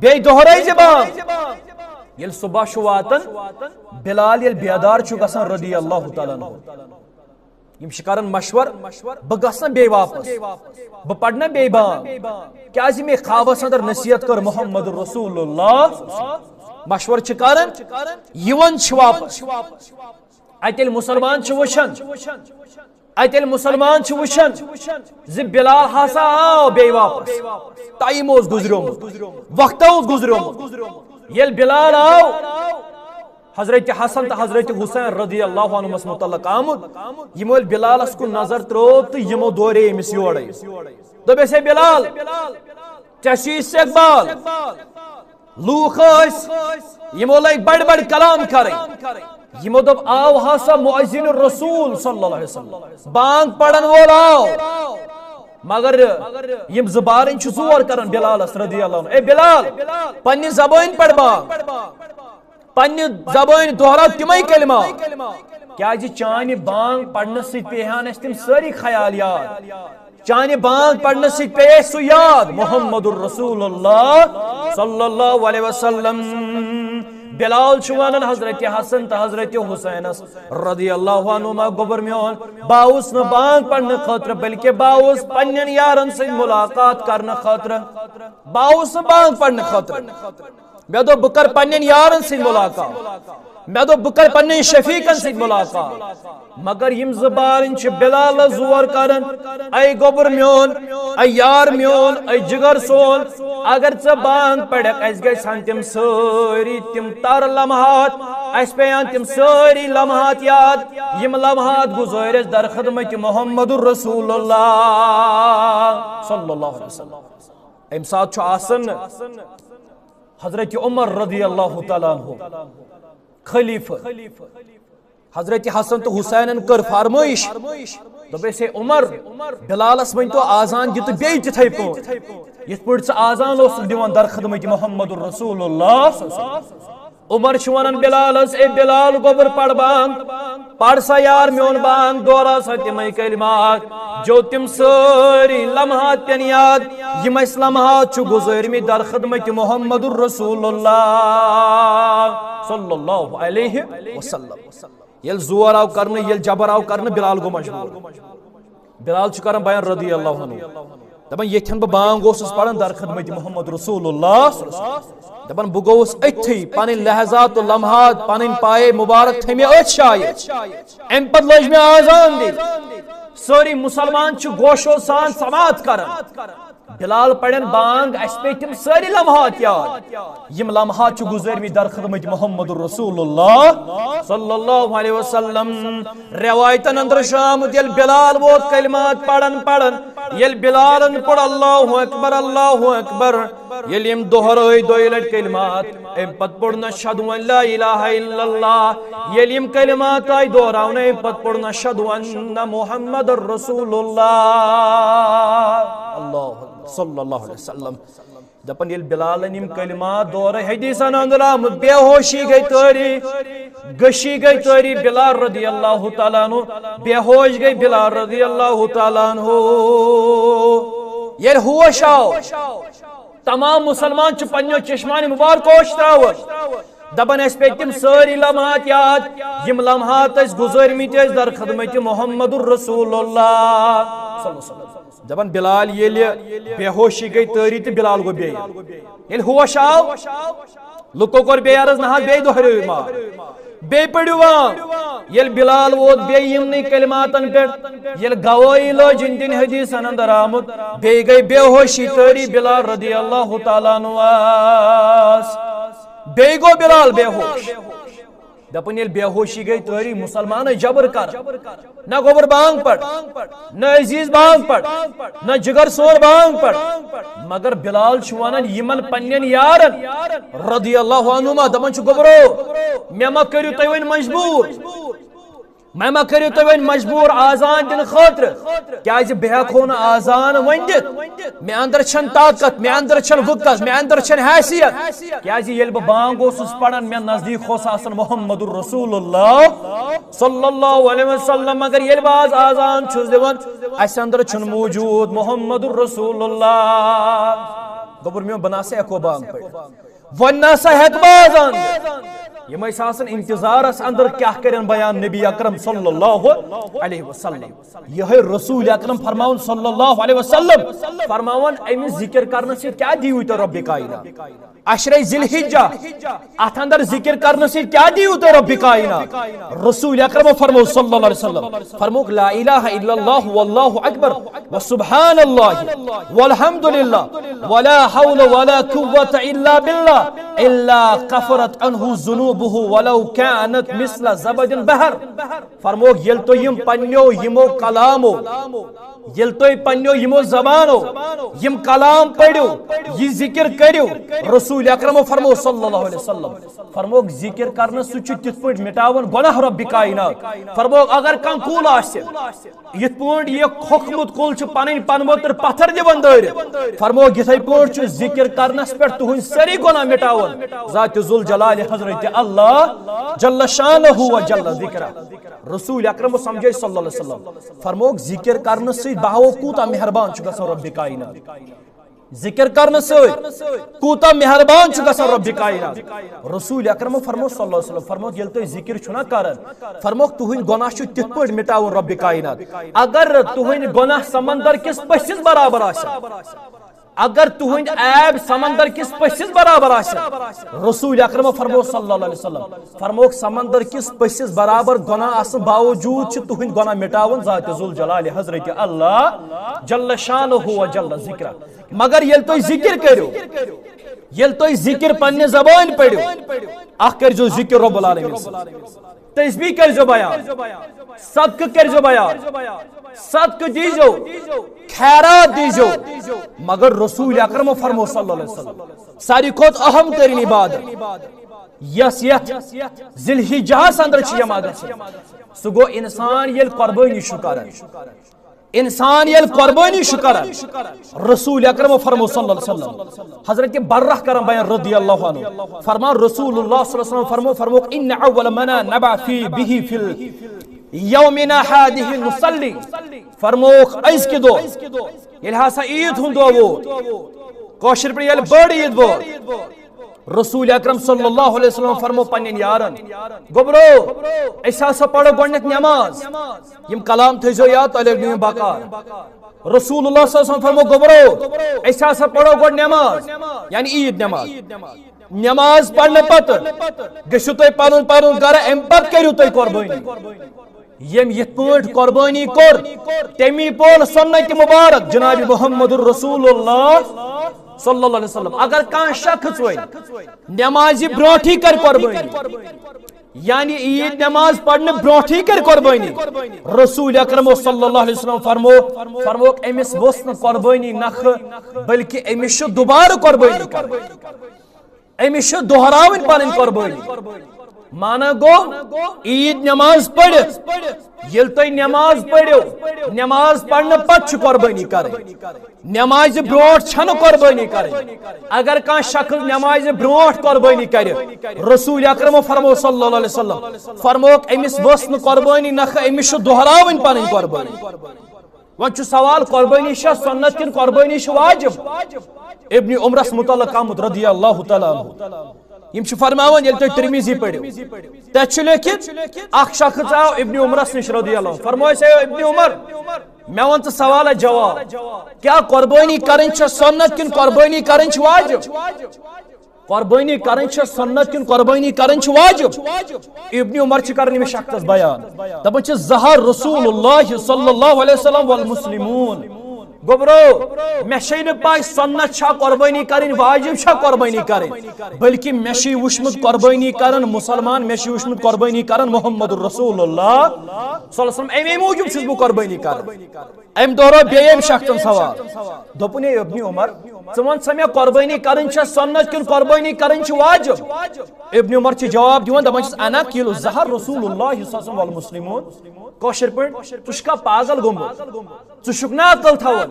بیٚیہِ دۄہرٲے زِ بانگ۔ ییٚلہِ صبح چھُ واتان، بلال ییٚلہِ بیدار چھُ گژھان رضی اللہ تعالیٰ عنہ، یِم چھِ کران مشور، بہٕ گژھٕ نا بیٚیہِ واپس، بہٕ پرٕ نا بیٚیہِ بانگ، کیازِ مےٚ خوابس اندر نصیحت کٔر محمد رسول اللہ۔ مشور چھِ کران، یِوان چھِ واپس۔ اتہِ ییٚلہِ مسلمان چھِ وٕچھان، اتہِ ییٚلہِ مسلمان چھِ وٕچھان زِ بلال ہسا آو بیٚیہِ واپس، ٹایم اوس گُزریومُت، وقتہ اوس گُزریومُت۔ ییٚلہِ بلال آو، حضرت حسن تہٕ حضرت حسین رضی اللہ عنہمس متعلق آمُت، یِمو ییٚلہِ بلالس کُن نظر ترٲو تہٕ یِمو دورے أمِس یورے۔ دوٚپُس، ہے بلال، ژےٚ چھُے سٮ۪کھ بال۔ لوٗکھ ٲسۍ، یِمو لٲگۍ بڑِ بڑِ کلام کرٕنۍ۔ یِمو دوٚپ، آو ہسا مؤذن رسول صلی اللہ علیہ وسلم، بانگ پرن وول آو۔ مگر یِم زٕ بارٕنۍ چھِ زور کران بلالس رضی اللہ عنہ، اے بلال، پننہِ زبٲنۍ پڑ بانگ، پننہِ زبٲنۍ دۄہراو تِمے کلمات، کیازِ چانہِ بانگ پرنہٕ سۭتۍ پیٚیہِ ہن اسہِ تِم سٲری خیال یاد۔ چانہِ بانگ پرنہٕ سۭتۍ پیٚیہِ اسہِ سُہ یاد، محمد رسول اللہ صلی اللہ علیہ وسلم۔ بلال چھُ ونان حضرت حسن تہٕ حضرت حسینس رضی اللہ عنہما، گوٚبُر میون، بہٕ آوُس نہٕ بانگ پرنہٕ خٲطرٕ، بلکہ بہٕ آوُس پننٮ۪ن یارن سۭتۍ ملاقات کرنہٕ خٲطرٕ، بہٕ آوُس نہٕ بانگ پرنہٕ خٲطرٕ۔ مےٚ دوٚپ، بہٕ کرٕ پننٮ۪ن یارن سۭتۍ ملاقات۔ مےٚ دوٚپ، بہٕ کرٕ پننٮ۪ن شفیقن سۭتۍ ملاقات۔ مگر یِم زٕ بارٕنۍ چھِ بلالس زور کران، اے گوٚبُر میون، اے یار میون، اے جگر سون، اگر ژٕ بانگ پرکھ، اسہِ گژھِ ہن تِم سٲری، تِم تر لمحات، اسہِ پیٚیہِ ہن تِم سٲری لمحات یاد، یِم لمحات گُزٲرۍ اسہِ در خدمت محمد رسول اللہ صلی اللہ علیہ وسلم۔ امہِ ساتہٕ چھُ آسان حضرت عمر رضی اللہ تعالیٰ عنہ خلیفہ۔ حضرت حسن تہٕ حسینن کٔر فرمٲیش، دوٚپُس، ہے عمر، بلالس ؤنۍ تو آذان دِ تہٕ بیٚیہِ تِتھے پٲٹھۍ، یِتھ پٲٹھۍ ژٕ آذان اوسُکھ دِوان در خدمت محمد رسول اللہ۔ عمر چھُ ونان بلالس، اے بلال گوٚبُر، پڑ بانگ، پڑ سا یار میون بانگ، دورا سا تِمے کلمات، جو تِم سٲری لمحات پیٚن یاد، یِم اسہِ لمحات چھِ گُزٲرمٕتۍ در خدمت محمد رسول اللہ صلی اللہ علیہ وسلم۔ ییٚلہِ زور آو کرنہٕ، ییٚلہِ جبر آو کرنہٕ، بلال گوٚو مجبوٗر۔ بلال چھُ کران بیان رضی اللہ عنہ، دپان، ییٚتھٮ۪ن بہٕ بانگ اوسُس پران در خدمت محمد رسول اللہ صلی اللہ علیہ وسلم، دپان، بہٕ گوٚوُس أتھی، پنٕنۍ لحظات و لمحات، پنٕنۍ پایے مبارک تھٲے مےٚ أتھۍ جایہِ۔ امہِ پتہٕ لٲج مےٚ آذان دِنۍ۔ سٲری مسلمان چھِ گوشو سان سماعت کران۔ بلال پرن بانگ، اسہِ پیٚیہِ تِم سٲری لمحات یاد۔ یِم لمحات چھِ گُزٲرمٕتۍ در خدمت محمد رسول اللہ صلی اللہ علیہ وسلم۔ روایتن اندر چھُ آمُت، ییٚلہِ بلال ووت کلمات پرن پرن، ییٚلہِ بلالن پوٚر اللہ اکبر، اللہ اکبر، ییٚلہِ یِم دۄہرٲے دۄیہِ لٹہِ کلمات، امہِ پتہٕ پوٚر نشہد ان لا الہ الا اللہ۔ ییٚلہِ یِم کلمات آیہِ دۄہراونہٕ، امہِ پتہٕ پوٚر نشہد ان محمد رسول اللہ۔ اللہ اکبر، صلی اللہ علیہ وسلم۔ دپان ییٚلہِ بلالن یِم کلمات دورے، حدیثن اندر آمُت، بے ہوشی گٔے طٲری، غشی گٔے طٲری بلال رضی اللہ تعالیٰ عنہ، بے ہوش گٔے بلال رضی اللہ تعالیٰ عنہ۔ ییٚلہِ ہوش آو، تمام مسلمان چھِ پننیو چشمانِ مبارکو وٕچھ تراوان۔ دپان اَسہِ پیٚیہِ تِم سٲری لمحات یاد، یِم لمحات اَسہِ گُزٲرمٕتۍ ٲسۍ در خدمت محمد رسول اللہ صلی اللہ علیہ وسلم۔ دپان بلال ییٚلہِ بے ہوشی گٔے طٲری تہٕ بلال گوٚو بیٚیہِ۔ ییٚلہِ ہوش آو، لُکو کوٚر بیٚیہِ عرض، نہ حظ، بیٚیہِ دۄہرٲیِو ما، بیٚیہِ پٔرِو وان۔ ییٚلہِ بلال ووت بیٚیہِ یِمنٕے کلماتن پٮ۪ٹھ، ییٚلہِ گوٲہی لٲج یِہنٛدٮ۪ن حدیثن اندر آمُت، بیٚیہِ گٔے بے ہوشی طٲری بلال رضی اللہ تعالیٰ عنہ۔ بیٚیہِ گوٚو بلال بے ہوش۔ دپان ییٚلہِ بے ہوشی گٔے طٲری، مسلمانن جبر کر، نہ گوٚبُر بانگ پڑ، نہ عزیز بانگ پڑ، نہ جگر سور بانگ پڑ، مگر بلال چھُ ونان یِمن پننٮ۪ن یارن رضی اللہ عنہما، دپان چھُ، گوٚبرو، مےٚ ما کٔرِو تُہۍ وۄنۍ مجبوٗر، مےٚ ما کٔرِو تُہۍ وۄنۍ مجبوٗر آزان دِنہٕ خٲطرٕ، کیازِ بہٕ ہٮ۪کہٕ ہو نہٕ آزان وۄنۍ دِتھ۔ مےٚ اندر چھنہٕ طاقت، مےٚ اندر چھنہٕ وقت، مےٚ اندر چھنہٕ حیثیت۔ کیازِ ییٚلہِ بہٕ بانگ اوسُس پران، مےٚ نزدیٖک اوس آسان محمد رسول اللہ صلی اللہ علیہ وسلم، مگر ییٚلہِ بہٕ آز آزان چھُس دِوان، اسہِ اندر چھُنہٕ موجود محمد رسول اللہ۔ گوٚبُر میون، بہٕ نہ سا ہٮ۪کو بانگ پٔرِتھ۔ وۄنۍ نہ سا ہٮ۪کہٕ بہٕ آزان دِتھ۔ یِم ٲسۍ آسان انتظارس اندر، کیٛاہ کرن بیان نبی اکرم صلی اللہ علیہ وسلم۔ یہے رسول اکرم فرماون صلی اللہ علیہ وسلم، فرماون، امہِ ذکر کرنہٕ سۭتۍ کیٛاہ دِیِو تُہۍ رب کائنات؟ عشرے ذی الحجہ، اتھ اندر ذکر کرنہٕ سۭتۍ کیٛاہ دِیِو تُہۍ رب کائنات؟ رسول اکرم فرمو صلی اللہ علیہ وسلم، فرموک، لا الہ الا اللہ واللہ اکبر وسبحان اللہ والحمد للہ ولا حول ولا قوة الا باللہ الا کفرت عنہ ذنوبہ ولو کانت مثل زبد بحر۔ فرموک، ییٚلہِ تُہۍ یِم پننیو یِمو کلامو، ییٚلہِ تُہۍ پننیو یِمو زبانو یِم کلام پٔرِو، یہِ ذکر کٔرِو، رسول اکرمو فرمو صلی اللہ علیہ وسلم، فرموک، ذکر کرنہٕ سۭتۍ چھُ تِتھ پٲٹھۍ مٹاوان گۄناہ رب کائنات۔ فرموک، اگر کانٛہہ کُل آسہِ، یِتھ پٲٹھۍ یہِ کھوٚکھمُت کُل چھُ پنٕنۍ پنہٕ وتٕر پتھر دِوان دٲرِتھ، فرموک، یِتھے پٲٹھۍ چھُ ذکر کرنس پٮ۪ٹھ تُہنٛدۍ سٲری گۄناہ مٹاوان ذات ذوالجلال حضرت اللہ جل شانہ و جل ذکرہ۔ رسول اکرم سمجھے صلی اللہ علیہ وسلم، فرموک، ذکر کرنہٕ سۭتۍ بہٕ ہاوو کوٗتاہ مہربان چھُ گژھان رب کائنات۔ ذکر کرنہٕ سۭتۍ کوٗتاہ مہربان چھُ گژھان رب کائنات۔ رسول اکرم فرمو صلی اللہ علیہ وسلم، فرموک، ییٚلہِ تُہۍ ذکر چھُو نا کران، فرموک، تُہنٛدۍ گۄناہ چھُ تِتھ پٲٹھۍ مٹاوُن رب کائنات۔ اگر تُہنٛدۍ گۄناہ سمندر کِس پٔژھِس برابر آسن، اگر تُہنٛدۍ عیب سمندر کِس پٔژھِس برابر آسن، رسول اکرم فرمو صلی اللہ علیہ وسلم، فرموک، سمندر کِس پٔژھِس برابر گۄناہ آسنہٕ باوجود چھِ تُہنٛدۍ گۄناہ مٹاوان ذات ذوالجلال حضرت اللہ جل شانہ و جل ذکرہ۔ مگر ییٚلہِ تُہۍ ذکر کٔرِو، ییٚلہِ تُہۍ ذکر پننہِ زبٲنۍ پٔرِو، اکھ کٔرۍزیو ذکر رب العالمین سٕنٛز، تسبیح کٔرۍزیو بیان، صدقہٕ کٔرۍزیو بیان، صدقہٕ دیٖزیو، خیرات دیٖزیو۔ مگر رسول اکرم فرمو صلی اللہ علیہ وسلم، ساروی کھۄتہٕ اہم ترین عبادت، یۄس یتھ ذی الحجہس اندر چھِ یِوان گژھٕنۍ، سُہ گوٚو انسان ییٚلہِ قربٲنی چھُ کران۔ انسان ییٚلہِ قربٲنی چھُ کران، رسول اکرم فرمو صلی اللہ علیہ وسلم، حضرت برہ کران بیان رضی اللہ عنہ، فرمان رسول اللہ صلی اللہ علیہ وسلم فرمو، فرموک، ان اول منا نبع فی بہ فی یومنا ہذہ نصلی۔ فرموک، أزکہِ دۄہ ییٚلہِ ہسا عیٖد ہُنٛد دۄہ ووت، کٲشِر پٲٹھۍ ییٚلہِ بٔڑ عیٖد وٲژ، رسول اکرم صلی اللہ علیہ وسلم فرمو پننٮ۪ن یارن، گوٚبرو، أسۍ ہسا پرو گۄڈٕنٮ۪تھ نٮ۪ماز۔ یِم کلام تھٲیزیو یاد، تۄہہِ لگہِ نہٕ یِم بکار۔ رسول اللہ صلی اللہ علیہ وسلم فرمو، گوٚبرو، أسۍ ہسا پرو گۄڈٕ نٮ۪ماز، یعنی عیٖد نٮ۪ماز۔ نٮ۪ماز پرنہٕ پتہٕ گٔژھِو تُہۍ پنُن پنُن گرٕ، امہِ پتہٕ کٔرِو تُہۍ قربٲنی۔ ییٚمۍ یِتھ پٲٹھۍ قربٲنی کوٚر، تٔمی پول سنت مبارک جناب محمد رسول اللہ صلی اللہ علیہ وسلم۔ اگر کانٛہہ شخص وۄنۍ نٮ۪مازِ برونٛٹھٕے کرِ قربٲنی، یعنی عید نماز پرنہٕ برونٹھٕے کرِ قربٲنی۔ رسول اکرم صلی اللہ علیہ وسلم فرمو، فرموک، أمِس ؤژھ نہٕ قربٲنی نکھٕ، بلکہِ أمِس چھُ دُبارٕ قربٲنی کرٕنۍ، أمِس چھُ دۄہراوٕنۍ پنٕنۍ قربٲنی۔ معنی گوٚو، عید نماز پٔرِتھ، ییٚلہِ تُہۍ نماز پٔرِو، نماز پرنہٕ پتہٕ چھِ قربٲنی کرٕنۍ۔ نمازِ برونٹھ چھنہٕ قربٲنی کرٕنۍ۔ اگر کانٛہہ شخص نمازِ برونٹھ قربٲنی کرِ، رسول اکرم فرمو صلی اللہ علیہ وسلم، فرموک، أمِس ؤژھ نہٕ قربٲنی نکھٕ، أمِس چھُ دۄہراوٕنۍ پنٕنۍ قربٲنی۔ وۄنۍ چھُ سوال، قربٲنی چھا سنت کِنہٕ قربٲنی چھِ واجب؟ ابن عمرس متعلق آمُت رضی اللہ تعالیٰ عنہ۔ یِم چھِ فرماوان، ییٚلہِ تُہۍ ترمذی پٔرِو، تَتہِ چھُ لیکھِتھ، اکھ شخص آو ابن عمرس نِش رضی اللہ عنہ، فرموو اَسہِ، "اے ابن عمر، مےٚ وَن ژٕ سوالس جواب، کیٛاہ قربٲنی کرٕنۍ چھےٚ سنت کِنہٕ قربٲنی کرٕنۍ چھِ واجب؟ قربٲنی کرٕنۍ چھےٚ سنت کِنہٕ قربٲنی کرٕنۍ چھِ واجب؟" ابن عمر چھِ کران أمِس شخصس بیان، دپان چھِ، "ظہر رسول اللہ صلی اللہ علیہ وسلم والمسلمون۔" گوٚبرو، مےٚ چھے نہٕ پَے سنت چھا قربٲنی کرٕنۍ، واجب چھا قربٲنی کرٕنۍ، بلکہِ مےٚ چھُے وُچھمُت قربٲنی کران مُسلمان، مےٚ چھُے وُچھمُت قربٲنی کران محمد رسول اللہ صلی اللہ علیہ وسلم، اَمے موٗجوٗب چھُس بہٕ قربٲنی کران۔ أمۍ دۄہرو بیٚیہِ أمۍ شخصن سوال، دوٚپُن، "اے ابن عمر، ژٕ وَن سا مےٚ، قربٲنی کرٕنۍ چھا سنت کِنہٕ قربٲنی کرٕنۍ چھِ واجب؟" ابن عمر چھِ جواب دِوان، دپان چھِس، "انا قیل ظہر رسول اللہ صلی اللہ علیہ وسلم والمسلمون۔" کٲشِر پٲٹھۍ، ژٕ چھُکھا پاگل گوٚمُت؟ ژٕ چھُکھ نا عقل تھاوان؟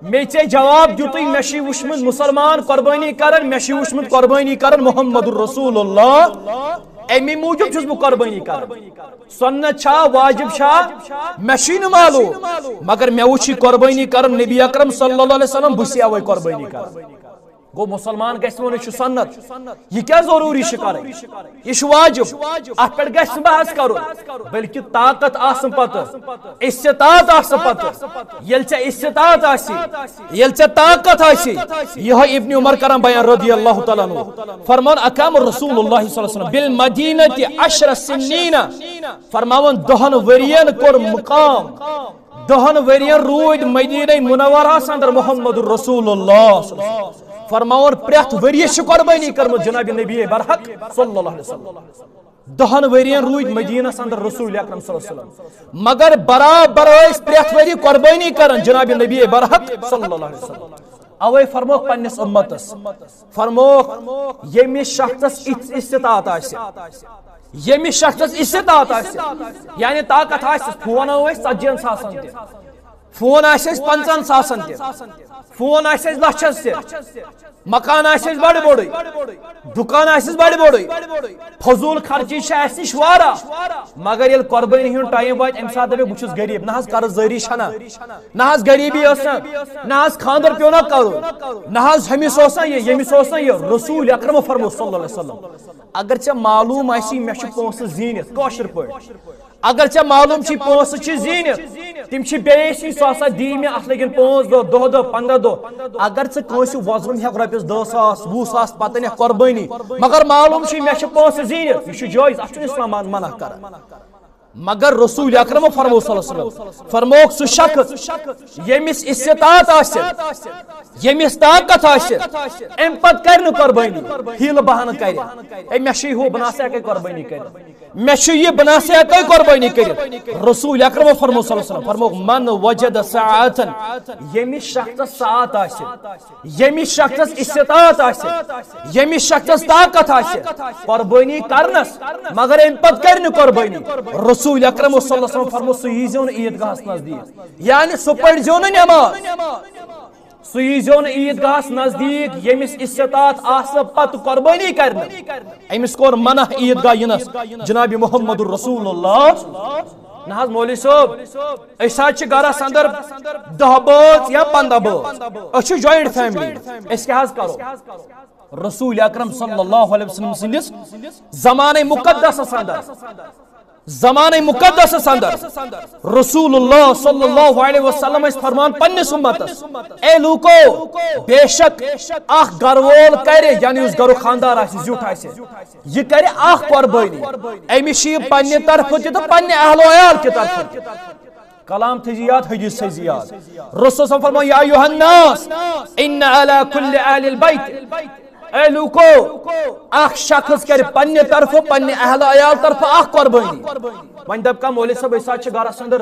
مےٚ ژےٚ جواب دیُتُے، مےٚ چھُے وُچھمُت مُسلمان قربٲنی کران، مےٚ چھُے وُچھمُت قربٲنی کران محمد رسول اللہ، اَمی موٗجوٗب چھُس بہٕ قربٲنی کران۔ سنت چھا، واجب چھا، مےٚ چھُے نہٕ معلوم، مگر مےٚ وُچھ یہِ قربٲنی کران نبی اکرم صلی اللہ علیہ وسلم، بہٕ چھُسے اَوَے قربٲنی کران۔ گوٚو، مُسلمان گژھِ وَنُن، یہِ چھُ سنت۔ یہِ کیٛاہ ضروٗری چھُ کرٕنۍ؟ یہِ چھُ واجب۔ اَتھ پٮ۪ٹھ گژھِ نہٕ بحث کرُن، بلکہِ طاقت آسُن پتہٕ، استطاعت آسُن پتہٕ۔ ییٚلہِ ژےٚ استطاعت آسہِ، ییٚلہِ ژےٚ طاقت آسہِ، یِہوٚے ابن عمر کران بیان رضی اللہ تعالیٰ عنہ۔ فرمان، اقام رسول اللہ صلی اللہ علیہ وسلم بالمدینہ عشر سنین۔ فرماوان، دہن ؤرین کوٚر مقام، دہن ؤرین روٗدۍ مدینہ منورہس اندر محمد رسول اللہ۔ فرماوان، پرٛٮ۪تھ ؤریہِ چھِ قربٲنی کٔرمٕژ جناب نبی برحق صلی اللہ علیہ وسلم۔ دہن ؤرین روٗدۍ مدینس اندر رسول اکرم صلی اللہ علیہ وسلم، مگر برابر ٲسۍ پرٛٮ۪تھ ؤریہِ قربٲنی کران جناب نبی برحق صلی اللہ علیہ وسلم۔ اوے فرموکھ پننِس امتس، فرموکھ، ییٚمِس شخصس اِژھ استطاعت آسہِ، ییٚمِس شخصس استطاعت آسہِ، یعنی طاقت آسہِ، فون آو اَسہِ ژتجی ہن ساسن تہِ، فون آسہِ اَسہِ پنٛژاہن ساسن تہِ، فون آسہِ اَسہِ لچھس تہِ، مکان آسہِ اَسہِ بڑٕ بوٚڑُے، دُکان آسہِ اَسہِ بڑٕ بوٚڑُے، فضوٗل خرچی چھِ اَسہِ نِش واریاہ، مگر ییٚلہِ قۄربٲنی ہُنٛد ٹایم واتہِ، اَمہِ ساتہٕ دَپہِ، "بہٕ چھُس غریٖب، نہ حظ قرض دٲری چھَنہ، نہ حظ غریٖبی ٲس نہ، نہ حظ خانٛدر پیوٚو نہ کَرُن، نہ حظ ہُمِس اوس نہ یہِ، ییٚمِس اوس نہ یہِ۔" رسول اکرم فرمو صلی اللہ علیہ وسلم، اگر ژےٚ معلوم آسی، مےٚ چھِ پونٛسہٕ زیٖنِتھ، کٲشِر پٲٹھۍ، اگر ژےٚ معلوم چھی پونٛسہٕ چھی زیٖنِتھ، تِم چھی بیٚیہِ ٲسی، سُہ ہسا دی مےٚ، اَتھ لٔگِن پانٛژھ دۄہ، دَہ دۄہ، پنٛداہ دۄہ۔ اگر ژٕ کٲنٛسہِ وۄزُم ہٮ۪کھ رۄپیَس دَہ ساس، وُہ ساس، پَتہٕ نِکھ قۄربٲنی، مگر معلوم چھی مےٚ چھِ پونٛسہٕ زیٖنِتھ، یہِ چھُ جٲیِز، اَتھ چھُنہٕ اِسلام منع کران۔ مگر رسول اکرم فرمو صلی اللہ علیہ وسلم، فرموکھ سُہ شخص ییٚمِس استطاعت آسہِ، ییٚمِس طاقت آسہِ، اَمہِ پتہٕ کرِ نہٕ قۄربٲنی، حیٖلہٕ بہانہٕ کرِ۔ ہے، مےٚ چھُے ہُہ، بہٕ نہ سا ہٮ۪کَے قۄربٲنی کٔرِتھ۔ مےٚ چھُ یہِ، بہٕ نہ سا ہٮ۪کَے قۄربٲنی کٔرِتھ۔ رسول اکرم فرمو صلی اللہ علیہ وسلم، فرموکھ، "من وجد ساعة"، ییٚمِس شخصس ساعت آسہِ، ییٚمِس شخصس استطاعت آسہِ، ییٚمِس شخصس طاقت آسہِ قۄربٲنی کرنس، مگر اَمہِ پتہٕ کرِ نہٕ قۄربٲنی۔ رسول اکرم صلی اللہ علیہ وسلم فرمو، سُہ ییٖزیو نہٕ عیٖدگاہس نزدیٖک، یعنی سُہ پٔرۍزیو نہٕ نٮ۪ماز۔ سُہ ییٖزیو نہٕ عیٖدگاہس نزدیٖک، ییٚمِس استطاعت آسہِ پتہٕ قۄربٲنی کرنہٕ۔ أمِس کوٚر منع عیٖدگاہ یِنس جناب محمد رسول اللہ۔ نہ حظ مولوی صٲب، أسۍ حظ چھِ گرس اندر دَہ بٲژ یا پنٛداہ بٲژ، أسۍ چھِ joint family، أسۍ کیٛاہ حظ کرو؟ رسول اکرم صلی اللہ علیہ وسلم سٕنٛدِس زمانہ مقدسس اندر، زمانہ مقدسس اندر رسول اللہ صلی اللہ علیہ وسلم ٲسۍ فرمان پننِس امتس، "اے لوٗکو، بے شک اکھ گرٕ وول کرِ"، یعنی یُس گرُک خاندار آسہِ، زیُٹھ آسہِ، یہِ کرِ اکھ قۄربٲنی، أمِس چھِ یہِ پننہِ طرفہٕ تہِ تہٕ پننہِ اہل و عیال کہِ طرفہٕ تہِ۔ کلام تھٲیزِ یاد، حدیث تھٲیزِ یاد۔ رسول صلی اللہ علیہ وسلم فرموو، "یا ایھا الناس، ان علی کل اہل البیت"، اے لوٗکو، اکھ شخص کرِ پننہِ طرفہٕ، پننہِ اہل عیال طرفہٕ اکھ قۄربٲنی۔ وۄنۍ دپ کانٛہہ، مولوی صٲب، أسۍ حظ چھِ گرس اندر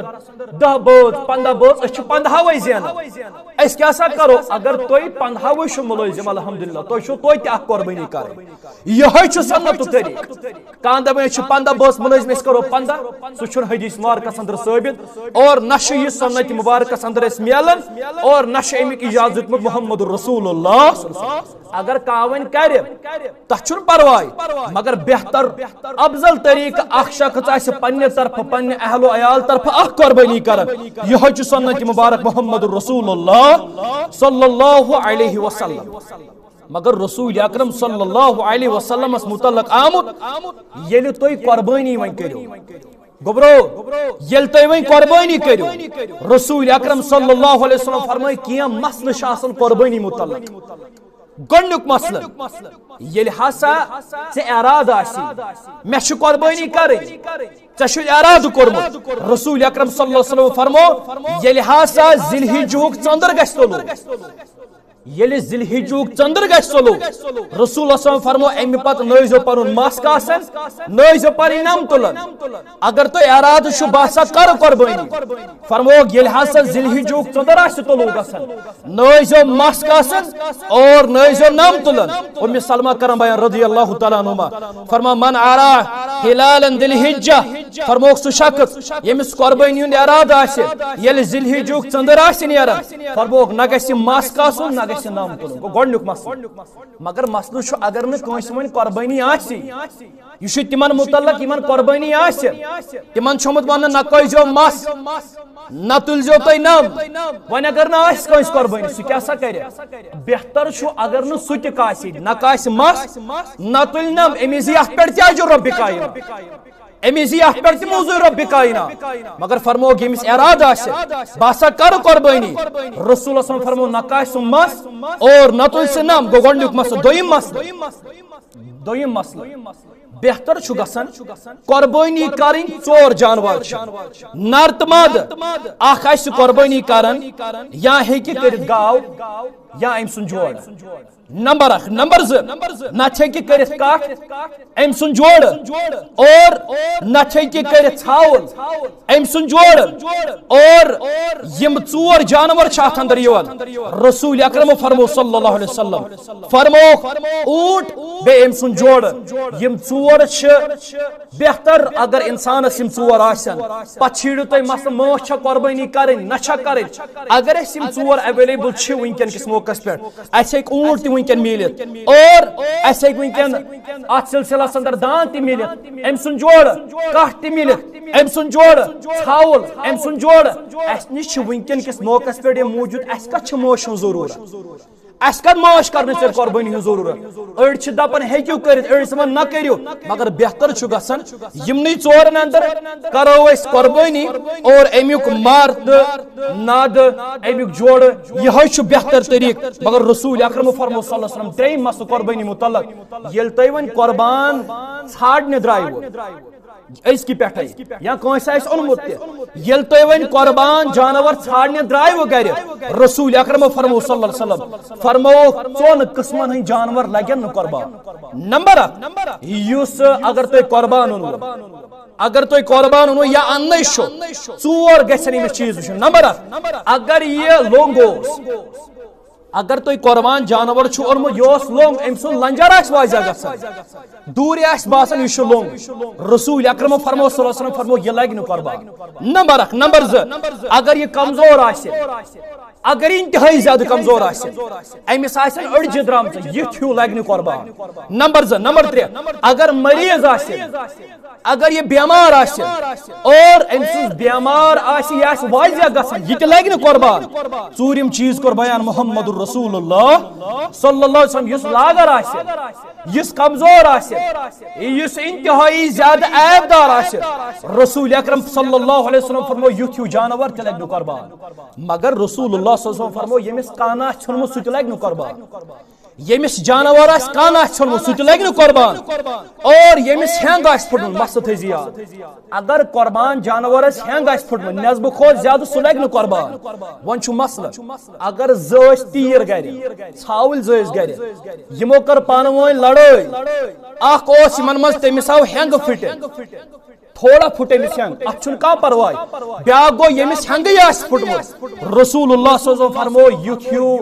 دَہ بٲژ، پنٛداہ بٲژ، أسۍ چھِ پنٛدہاوے زینان۔ أسۍ کیٛاہ سا کرو؟ اگر تُہۍ پنٛدہاوے چھِو مُلٲزِم، الحمدللہ، تۄہہِ چھُو توتہِ اکھ قۄربٲنی کرٕنۍ۔ یِہوٚے چھُ سنتُک طریٖقہٕ۔ کانٛہہ دپان، أسۍ چھِ پنٛداہ بٲژ مُلٲزِم، أسۍ کرو پنٛداہ۔ سُہ چھُنہٕ حدیث مبارکس اندر ثٲبت، اور نہ چھُ یہِ سنت مبارکس اندر اَسہِ میلان، اور نہ چھُ اَمیُک اجازت دیُتمُت محمد رسول اللہ صلی اللہ علیہ وسلم۔ اگر کانٛہہ وۄنۍ کرِ، تتھ چھُنہٕ پرواے، مگر بہتر، افضل طریقہٕ، اکھ شخص آسہِ پننہِ طرفہٕ، پننہِ اہل و عیال طرفہٕ اکھ قۄربٲنی کران۔ یِہوٚے چھُ سنت مبارک محمد رسول اللہ صلی اللہ علیہ وسلم۔ مگر رسول اکرم صلی اللہ علیہ وسلمس متعلق آمُت، ییٚلہِ تُہۍ قۄربٲنی وۄنۍ کٔرِو، گوٚبرو، ییٚلہِ تُہۍ وۄنۍ قۄربٲنی کٔرِو، رسول اکرم صلی اللہ علیہ وسلم فرمٲے، کینٛہہ مسلہٕ چھِ آسان قۄربٲنی متعلق۔ گۄڈٕنیُک مسلہٕ، ییٚلہِ ہسا ژےٚ ارادٕ آسی، مےٚ چھِ قۄربٲنی کرٕنۍ، ژےٚ چھُے ارادٕ کوٚرمُت، رسول اکرم صلی اللہ علیہ وسلم فرمو، ییٚلہِ ہسا ذی الحجُک ژٔنٛدٕر گژھِ طلوع، ییٚلہِ ذی الحجُک ژٔنٛدٕر گژھِ طلوع، رسول اللہ صلی اللہ علیہ وسلم فرمو، اَمہِ پتہٕ نٲوزیو پنُن مَس کاسن، نٲوزیو پنٕنۍ نَم تُلن۔ اگر تۄہہِ ارادٕ چھُ، بہٕ ہسا کرٕ قۄربٲنی، فرمووُکھ، ییٚلہِ ہسا ذی الحجُک ژٔنٛدٕر آسہِ طلوع گژھان، نٲوزیو مَس کاسن اور نٲوزیو نَم تُلن۔ اُمِ سلمہ کرن بیان رضی اللہ تعالیٰ عنہما، فرمان، من ارا ہلال ذی الحجہ، فرمووُکھ، سُہ شخص ییٚمِس قۄربٲنی ہُنٛد ارادٕ آسہِ، ییٚلہِ ذی الحجُک ژٔنٛدٕر آسہِ نیران، فرمووُکھ، نہ گژھِ مَس کاسُن، نہ گژھِ نَم تُلُن۔ گوٚو گۄڈٕنیُک مسلہٕ۔ مگر مسلہٕ چھُ، اگر نہٕ کٲنٛسہِ وۄنۍ قۄربٲنی آسہِ، یہِ چھُ تِمن متعلق یِمن قۄربٲنی آسہِ۔ تِمن چھُ آمُت وننہٕ، نہ کٲسۍزیو مَس، نہ تُلۍزیو تُہۍ نَم۔ وۄنۍ اگر نہٕ آسہِ کٲنٛسہِ قۄربٲنی، سُہ کیٛاہ سا کرِ؟ بہتر چھُ اگر نہٕ سُہ تہِ کاسہِ، نہ کاسہِ مَس، نہ تُلہِ نَم، أمِس یی اَتھ پٮ۪ٹھ تہِ اجر رۄبِ کائنات۔ أمِس یی اَتھ پٮ۪ٹھ تہِ موزوٗرۍ رۄبِ کائنات۔ مگر فرمووُکھ، ییٚمِس ارادٕ آسہِ، بہٕ ہسا کرٕ قۄربٲنی، رسول اللہ صلی اللہ علیہ وسلم فرموو، نہ کاسہِ سُہ مَس اور نہ تُلہِ سُہ نَم۔ گوٚو گۄڈٕنیُک مسلہٕ۔ دوٚیِم مسلہٕ، دوٚیِم مسلہٕ، بہتر چھُ گژھان قۄربٲنی کرٕنۍ۔ ژور جانور چھِ، نر تہٕ مادٕ۔ اکھ آسہِ قۄربٲنی کران، یا ہیٚکہِ کٔرِتھ گاو یا أمۍ سُنٛد جوڑٕ۔ نمبر اکھ۔ نمبر زٕ، نتہٕ ہیٚکہِ کٔرِتھ کٹھ أمۍ سُنٛد جوڑٕ، اور نتہٕ ہیٚکہِ کٔرِتھ ژھاوُل أمۍ سُنٛد جوڑٕ، اور یِم ژور جانور چھِ اتھ اندر یِوان۔ رسول اکرم فرمو صلی اللہ علیہ وسلم، فرمووُکھ، اوٗنٹ بیٚیہِ أمۍ سُنٛد جوڑٕ۔ یِم ژور چھِ بہتر۔ اگر انسانس یِم ژور آسن، پتہٕ چھیڑِو تُہۍ مسلہٕ، مٲنٛچھ چھا قۄربٲنی کرٕنۍ، نہ چھا کرٕنۍ؟ اگر اسہِ یِم ژور اویلیبل چھِ وٕنکیٚن کِس موقعس پٮ۪ٹھ، اسہِ ہیٚکہِ اوٗنٹ تہِ وٕنکیٚن میٖلِتھ، اور اسہِ ہیٚکہِ وٕنکیٚن اتھ سلسلس اندر داند تہِ میٖلِتھ، أمۍ سُنٛد جوڑٕ، کٹھ تہِ میٖلِتھ، أمۍ سُنٛد جوڑٕ، ژھاوُل، أمۍ سُنٛد جوڑٕ۔ اسہِ نِش چھِ وٕنکیٚن کِس موقعس پٮ۪ٹھ یہِ موٗجوٗد، اسہِ کتھ چھِ مٲنٛچھ ہٕنٛز ضروٗرت؟ اسہِ کتھ مٲنٛچھ کرنہٕ سۭتۍ قۄربٲنی ہٕنٛز ضروٗرت؟ أڑۍ چھِ دپان ہیٚکِو کٔرِتھ، أڑۍ چھِ دپان نہ کٔرِو، مگر بہتر چھُ گژھان یِمنٕے ژورن اندر کرو أسۍ قۄربٲنی اور امیُک مر تہٕ ناد، امیُک جوڑٕ، یِہوٚے چھُ بہتر طریٖقہٕ۔ مگر رسول اکرم فرمو صلی اللہ علیہ وسلم ترٛیٚیِم مسلہٕ قۄربٲنی متعلق، ییٚلہِ تُہۍ وۄنۍ قۄربان ژھانڈنہِ درٛایوٕ، أزکہِ پٮ۪ٹھَے یا کٲنٛسہِ آسہِ اوٚنمُت تہِ، ییٚلہِ تُہۍ وۄنۍ قۄربان جانور ژھانڈنہِ درٛایوٕ گرِ، رسول اکرم فرمو صلی اللہ علیہ وسلم فرمووُکھ، ژۄن قٕسمن ہٕنٛدۍ جانور لگن نہٕ قۄربان۔ نمبر اکھ، یُس اگر تُہۍ قۄربان اوٚنوٕ، اگر تُہۍ قۄربان اوٚنوٕ یا اننَے چھُ، ژور گژھن أمِس چیٖز وٕچھُن۔ نمبر اکھ، اگر یہِ لوٚنٛگ اوس، اگر تُہۍ قۄربان جانور چھُ اوٚنمُت، یہِ اوس لوٚنٛگ، أمۍ سُنٛد لنجر آسہِ واضح گژھان، دوٗرِ آسہِ باسان یہِ چھُ لوٚنٛگ، رسول اکرم فرمو صلی اللہ علیہ وسلم فرمو، یہِ لگہِ نہٕ قۄربان۔ نمبر اکھ۔ نمبر زٕ، اگر یہِ کمزور آسہِ، اگر یہِ انتہٲیی زیادٕ کمزور آسہِ، أمِس آسن أڈجہِ درٛامژٕ، یِتھ ہیوٗ لگہِ نہٕ قۄربان۔ نمبر زٕ۔ نمبر ترٛےٚ، اگر مریض آسہِ، اگر یہِ بیمار آسہِ اور أمۍ سٕنٛز بیمار آسہِ، یہِ آسہِ واضح گژھان، یہِ تہِ لگہِ نہٕ قۄربان۔ ژوٗرِم چیٖز کوٚر بیان محمد رسول اللہ صلی اللہ علیہ وسلم، یُس لاغر آسہِ، یُس کمزور آسہِ، یُس انتہٲیی زیادٕ عیب دار آسہِ، رسول اکرم صلی اللہ علیہ وسلم فرمو، یُتھ ہیوٗ جانور تہِ لگہِ نہٕ قۄربان۔ مگر رسول اللہ صلی اللہ علیہ وسلم فرمو، ییٚمِس کانہ آسہِ ژھیوٚنمُت، سُہ تہِ لگہِ نہٕ قۄربان۔ ییٚمِس جانور آسہِ کَن آسہِ ژھیوٚنمُت، سُہ تہِ لَگہِ نہٕ قۄربان۔ اور ییٚمِس ہٮ۪نٛگ آسہِ پھُٹمُت، مسلہٕ تھٲیزِ یاد۔ اگر قۄربان جانورس ہٮ۪نٛگ آسہِ پھُٹمُت، نٮ۪صبہٕ کھۄتہٕ زیادٕ، سُہ لَگہِ نہٕ قۄربان۔ وۄنۍ چھُ مسلہٕ، اگر زٕ ٲسۍ تیٖر گرِ، ژھاوٕلۍ زٕ ٲسۍ گرِ، یِمو کٔر پانہٕ ؤنۍ لڑٲے، اکھ اوس یِمن منٛز، تٔمِس آو ہٮ۪نٛگ پھٕٹِتھ، تھوڑا پھُٹ أمِس ہٮ۪نٛگ، اتھ چھُنہٕ کانٛہہ پرواے۔ بیٛاکھ گوٚو ییٚمِس ہٮ۪نٛگٕے آسہِ پھُٹمُت، رسول اللہ صلی اللہ علیہ وسلم فرموو، یُتھ ہیوٗ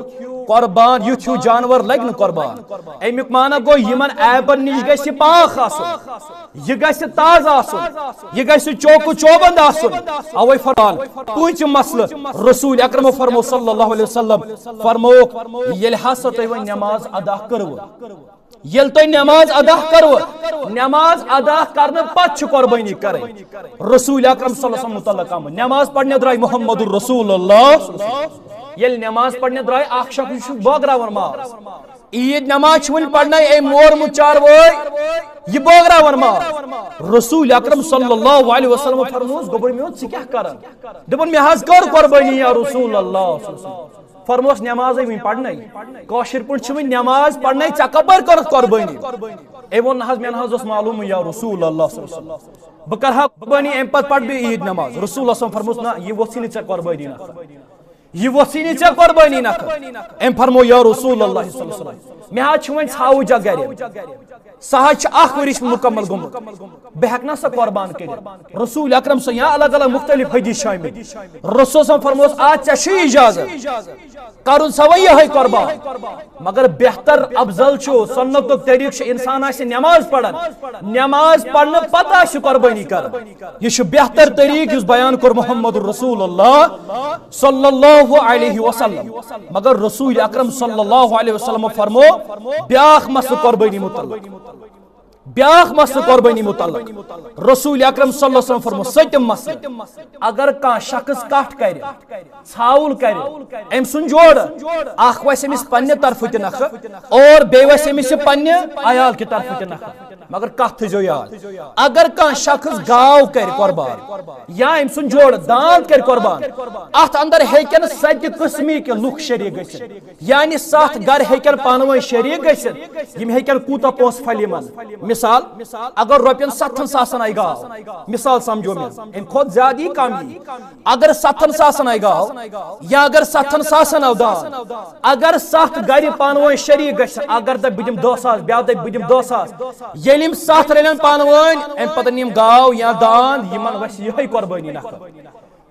قۄربان، یُتھ ہیوٗ جانور لگہِ نہٕ قۄربان۔ امیُک معنی گوٚو، یِمن عیبن نِش گژھِ پاک آسُن، یہِ گژھِ تازٕ آسُن، یہِ گژھِ چوکہٕ چوبند آسُن۔ اوے فرمان، پوٗنٛژِم مسلہٕ، رسول اکرم فرموو صلی اللہ علیہ وسلم، فرمووُکھ، ییٚلہِ ہسا تُہۍ وۄنۍ نماز ادا کٔروٕ، ییٚلہِ تُہۍ نماز ادا کٔروٕ، نماز ادا کرنہٕ پتہٕ چھِ قۄربٲنی کرٕنۍ۔ رسول اکرم صلی اللہ علیہ وسلم متعلق آمُت، نماز پرنہِ درٛاے محمد رسول اللہ۔ ییٚلہِ نماز پرنہِ درٛاے، اکھ شخص چھُ بٲگراوان ماز۔ عیٖد نماز چھِ وُنہِ پرنَے، أمۍ مورمُت چاروٲے، یہِ بٲگراوان ماز۔ رسول اکرم صلی اللہ علیہ وسلم فرمووُس، گوٚبُر میون، ژٕ کیٛاہ کران؟ دوٚپُن، مےٚ حظ کٔر قۄربٲنی یا رسول اللہ۔ فرموس، نمازے وٕنہِ پرنَے۔ کٲشِر پٲٹھۍ چھِ وٕنہِ نماز پرنَے، ژےٚ کپٲرۍ کٔرٕتھ قۄربٲنی؟ أمۍ ووٚن، نہ حظ، مےٚ نہ حظ اوس معلومٕے یا رسول اللہ صلی اللہ علیہ وسلم۔ بہٕ کرٕ ہا قۄربٲنی، اَمہِ پتہٕ پرٕ بہٕ عیٖد نماز۔ رسول اللہ صلی اللہ علیہ وسلم فرموس، نہ، یہِ ووٚژھٕے نہٕ ژےٚ قۄربٲنی نکھٕ۔ یہِ ووٚژھٕے نہٕ ژےٚ قۄربٲنی نکھٕ۔ أمۍ فرموو، یا رسول اللہ صلی اللہ علیہ وسلم، مےٚ حظ چھِ وۄنۍ ژھاوٕج اکھ گرِ۔ سُہ حظ چھُ اکھ ؤرِش مُکمل گوٚمُت۔ بہٕ ہٮ۪کہٕ نا سۄ قۄربان کٔرِتھ؟ رسول اکرم صٲب یا الگ الگ مختلف حدیث چھِ آمٕتۍ۔ رسول صٲب فرموس، آ، ژےٚ چھُے اجازت۔ کرُن سا وۄنۍ یِہوٚے قۄربان۔ مگر بہتر افضل چھُ، سنتُک طریٖقہٕ چھُ، انسان آسہِ نماز پران، نماز پرنہٕ پتہٕ آسہِ قۄربٲنی کران۔ یہِ چھُ بہتر طریٖقہٕ یُس بیان کوٚر محمد رسول اللہ صلی اللہ علیہ وسلم۔ مگر رسول اکرم صلی اللہ علیہ وسلم فرمو بیاکھ مسلہٕ قۄربٲنی متعلق۔ بیاکھ مسلہٕ قۄربٲنی متعلق۔ رسول اکرم صلی اللہ علیہ وسلم فرمو سٔتِم مسلہٕ۔ اگر کانٛہہ شخص کٹھ کرِ، ژھاوُل کرِ، أمۍ سُنٛد جوڑٕ، اکھ وسہِ أمِس پننہِ طرفہٕ تہِ نکھٕ اور بیٚیہِ وسہِ أمِس یہِ پننہِ عیال کہِ طرفہٕ تہِ نکھٕ۔ مگر کتھ تھٲیزیو یاد، اگر کانٛہہ شخص گاو کرِ قۄربان یا أمۍ سُنٛد جوڑٕ داند کرِ قۄربان، اتھ اندر ہیٚکن ستہِ قٕسمٕکۍ لُکھ شریٖک گٔژھِتھ۔ یعنی ستھ گرٕ ہیٚکن پانہٕ ؤنۍ شریٖک گٔژھِتھ، یِم ہیٚکن کوٗتاہ پونٛسہٕ پھلہِ یِمن۔ مثال، اگر رۄپین ستتھن ساسن آیہِ گاو، مثال سمجھو مےٚ، امہِ کھۄتہٕ زیادٕ یی کم یی۔ اگر ستتھن ساسن آیہِ گاو یا اگر ستتھن ساسن آو داند، اگر ستھ گرِ پانہٕ ؤنۍ شریٖک گژھِ، اگر دپہِ بہٕ دِمہٕ دہ ساس، بیٛاکھ دپہِ بہٕ دِمہٕ دہ ساس، ییٚلہِ یِم ستھ رلن پانہٕ ؤنۍ، امہِ پتہٕ یِم گاو یا داند، یِمن وسہِ یِہوٚے قۄربٲنی نکھٕ۔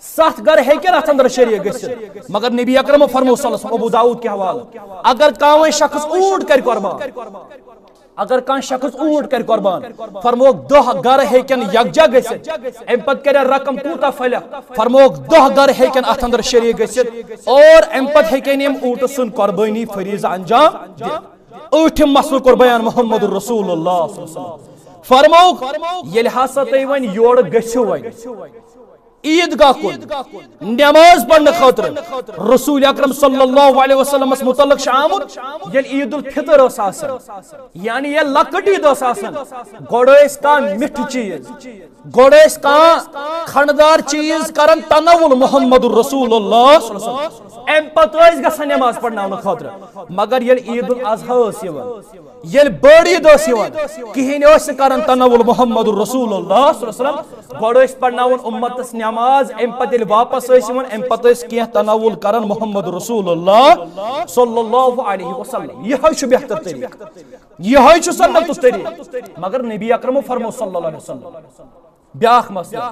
ستھ گرٕ ہیٚکن اتھ اندر شریٖک گٔژھِتھ، مگر نبی اکرم فرمو صلی اللہ علیہ وسلم، ابو داؤد کہِ حوالہٕ، اگر کانٛہہ وۄنۍ شخص اوٗنٹ کرِ قۄربان، اگر کانٛہہ شخص اوٗنٹ کرِ قۄربان، فرموکھ دہ گرٕ ہیٚکن یکجا گٔژھِتھ، امہِ پتہٕ کرِ رقم کوٗتاہ پھلکھ، فرموکھ دہ گرٕ ہیٚکن اتھ اندر شریٖک گٔژھِتھ اور امہِ پتہٕ ہیٚکن یِم اوٗنٹہٕ سُنٛد قۄربٲنی فریضہٕ انجام دِتھ۔ ٲٹھِم مسلہٕ کوٚر بیان محمد رسول اللہ صلی اللہ علیہ وسلم۔ فرموکھ، ییٚلہِ ہسا تُہۍ وۄنۍ یورٕ گٔژھِو وۄنۍ عیٖدگاہ کُن نماز پرنہٕ خٲطرٕ، رسول اکرم صلی اللہ علیہ وسلمس متعلق چھُ آمُت، ییٚلہِ عید الفطر ٲس آسان، یعنی ییٚلہِ لۄکٕٹ عید ٲس آسان، گۄڈٕ ٲسۍ کانٛہہ مِٹھٕ چیٖز، گۄڈٕ ٲسۍ کانٛہہ کھنٛڈدار چیٖز کران تناول محمد رسول اللہ صلی اللہ علیہ وسلم۔ امہِ پتہٕ ٲسۍ گژھان نماز پرناونہٕ خٲطرٕ، مگر ییٚلہِ عید الاضحیٰ ٲس یِوان، ییٚلہِ بٔڑ عید ٲس یِوان، کِہیٖنۍ ٲسۍ نہٕ کران تناول محمد رسول اللہ صلی اللہ علیہ وسلم۔ گۄڈٕ ٲسۍ پرناوان اُمتس نماز، امہِ پتہٕ ییٚلہِ واپس ٲسۍ یِوان، امہِ پتہٕ ٲسۍ کینٛہہ تناول کران محمد رسول اللہ صلی اللہ علیہ وسلم۔ یِہوٚے چھُ بہتر طریٖقہٕ، یِہوٚے چھُ سنتُک طریٖقہٕ۔ مگر نبی اکرمو فرمو صلی اللہ علیہ وسلم، بیٛاکھ مسلہٕ،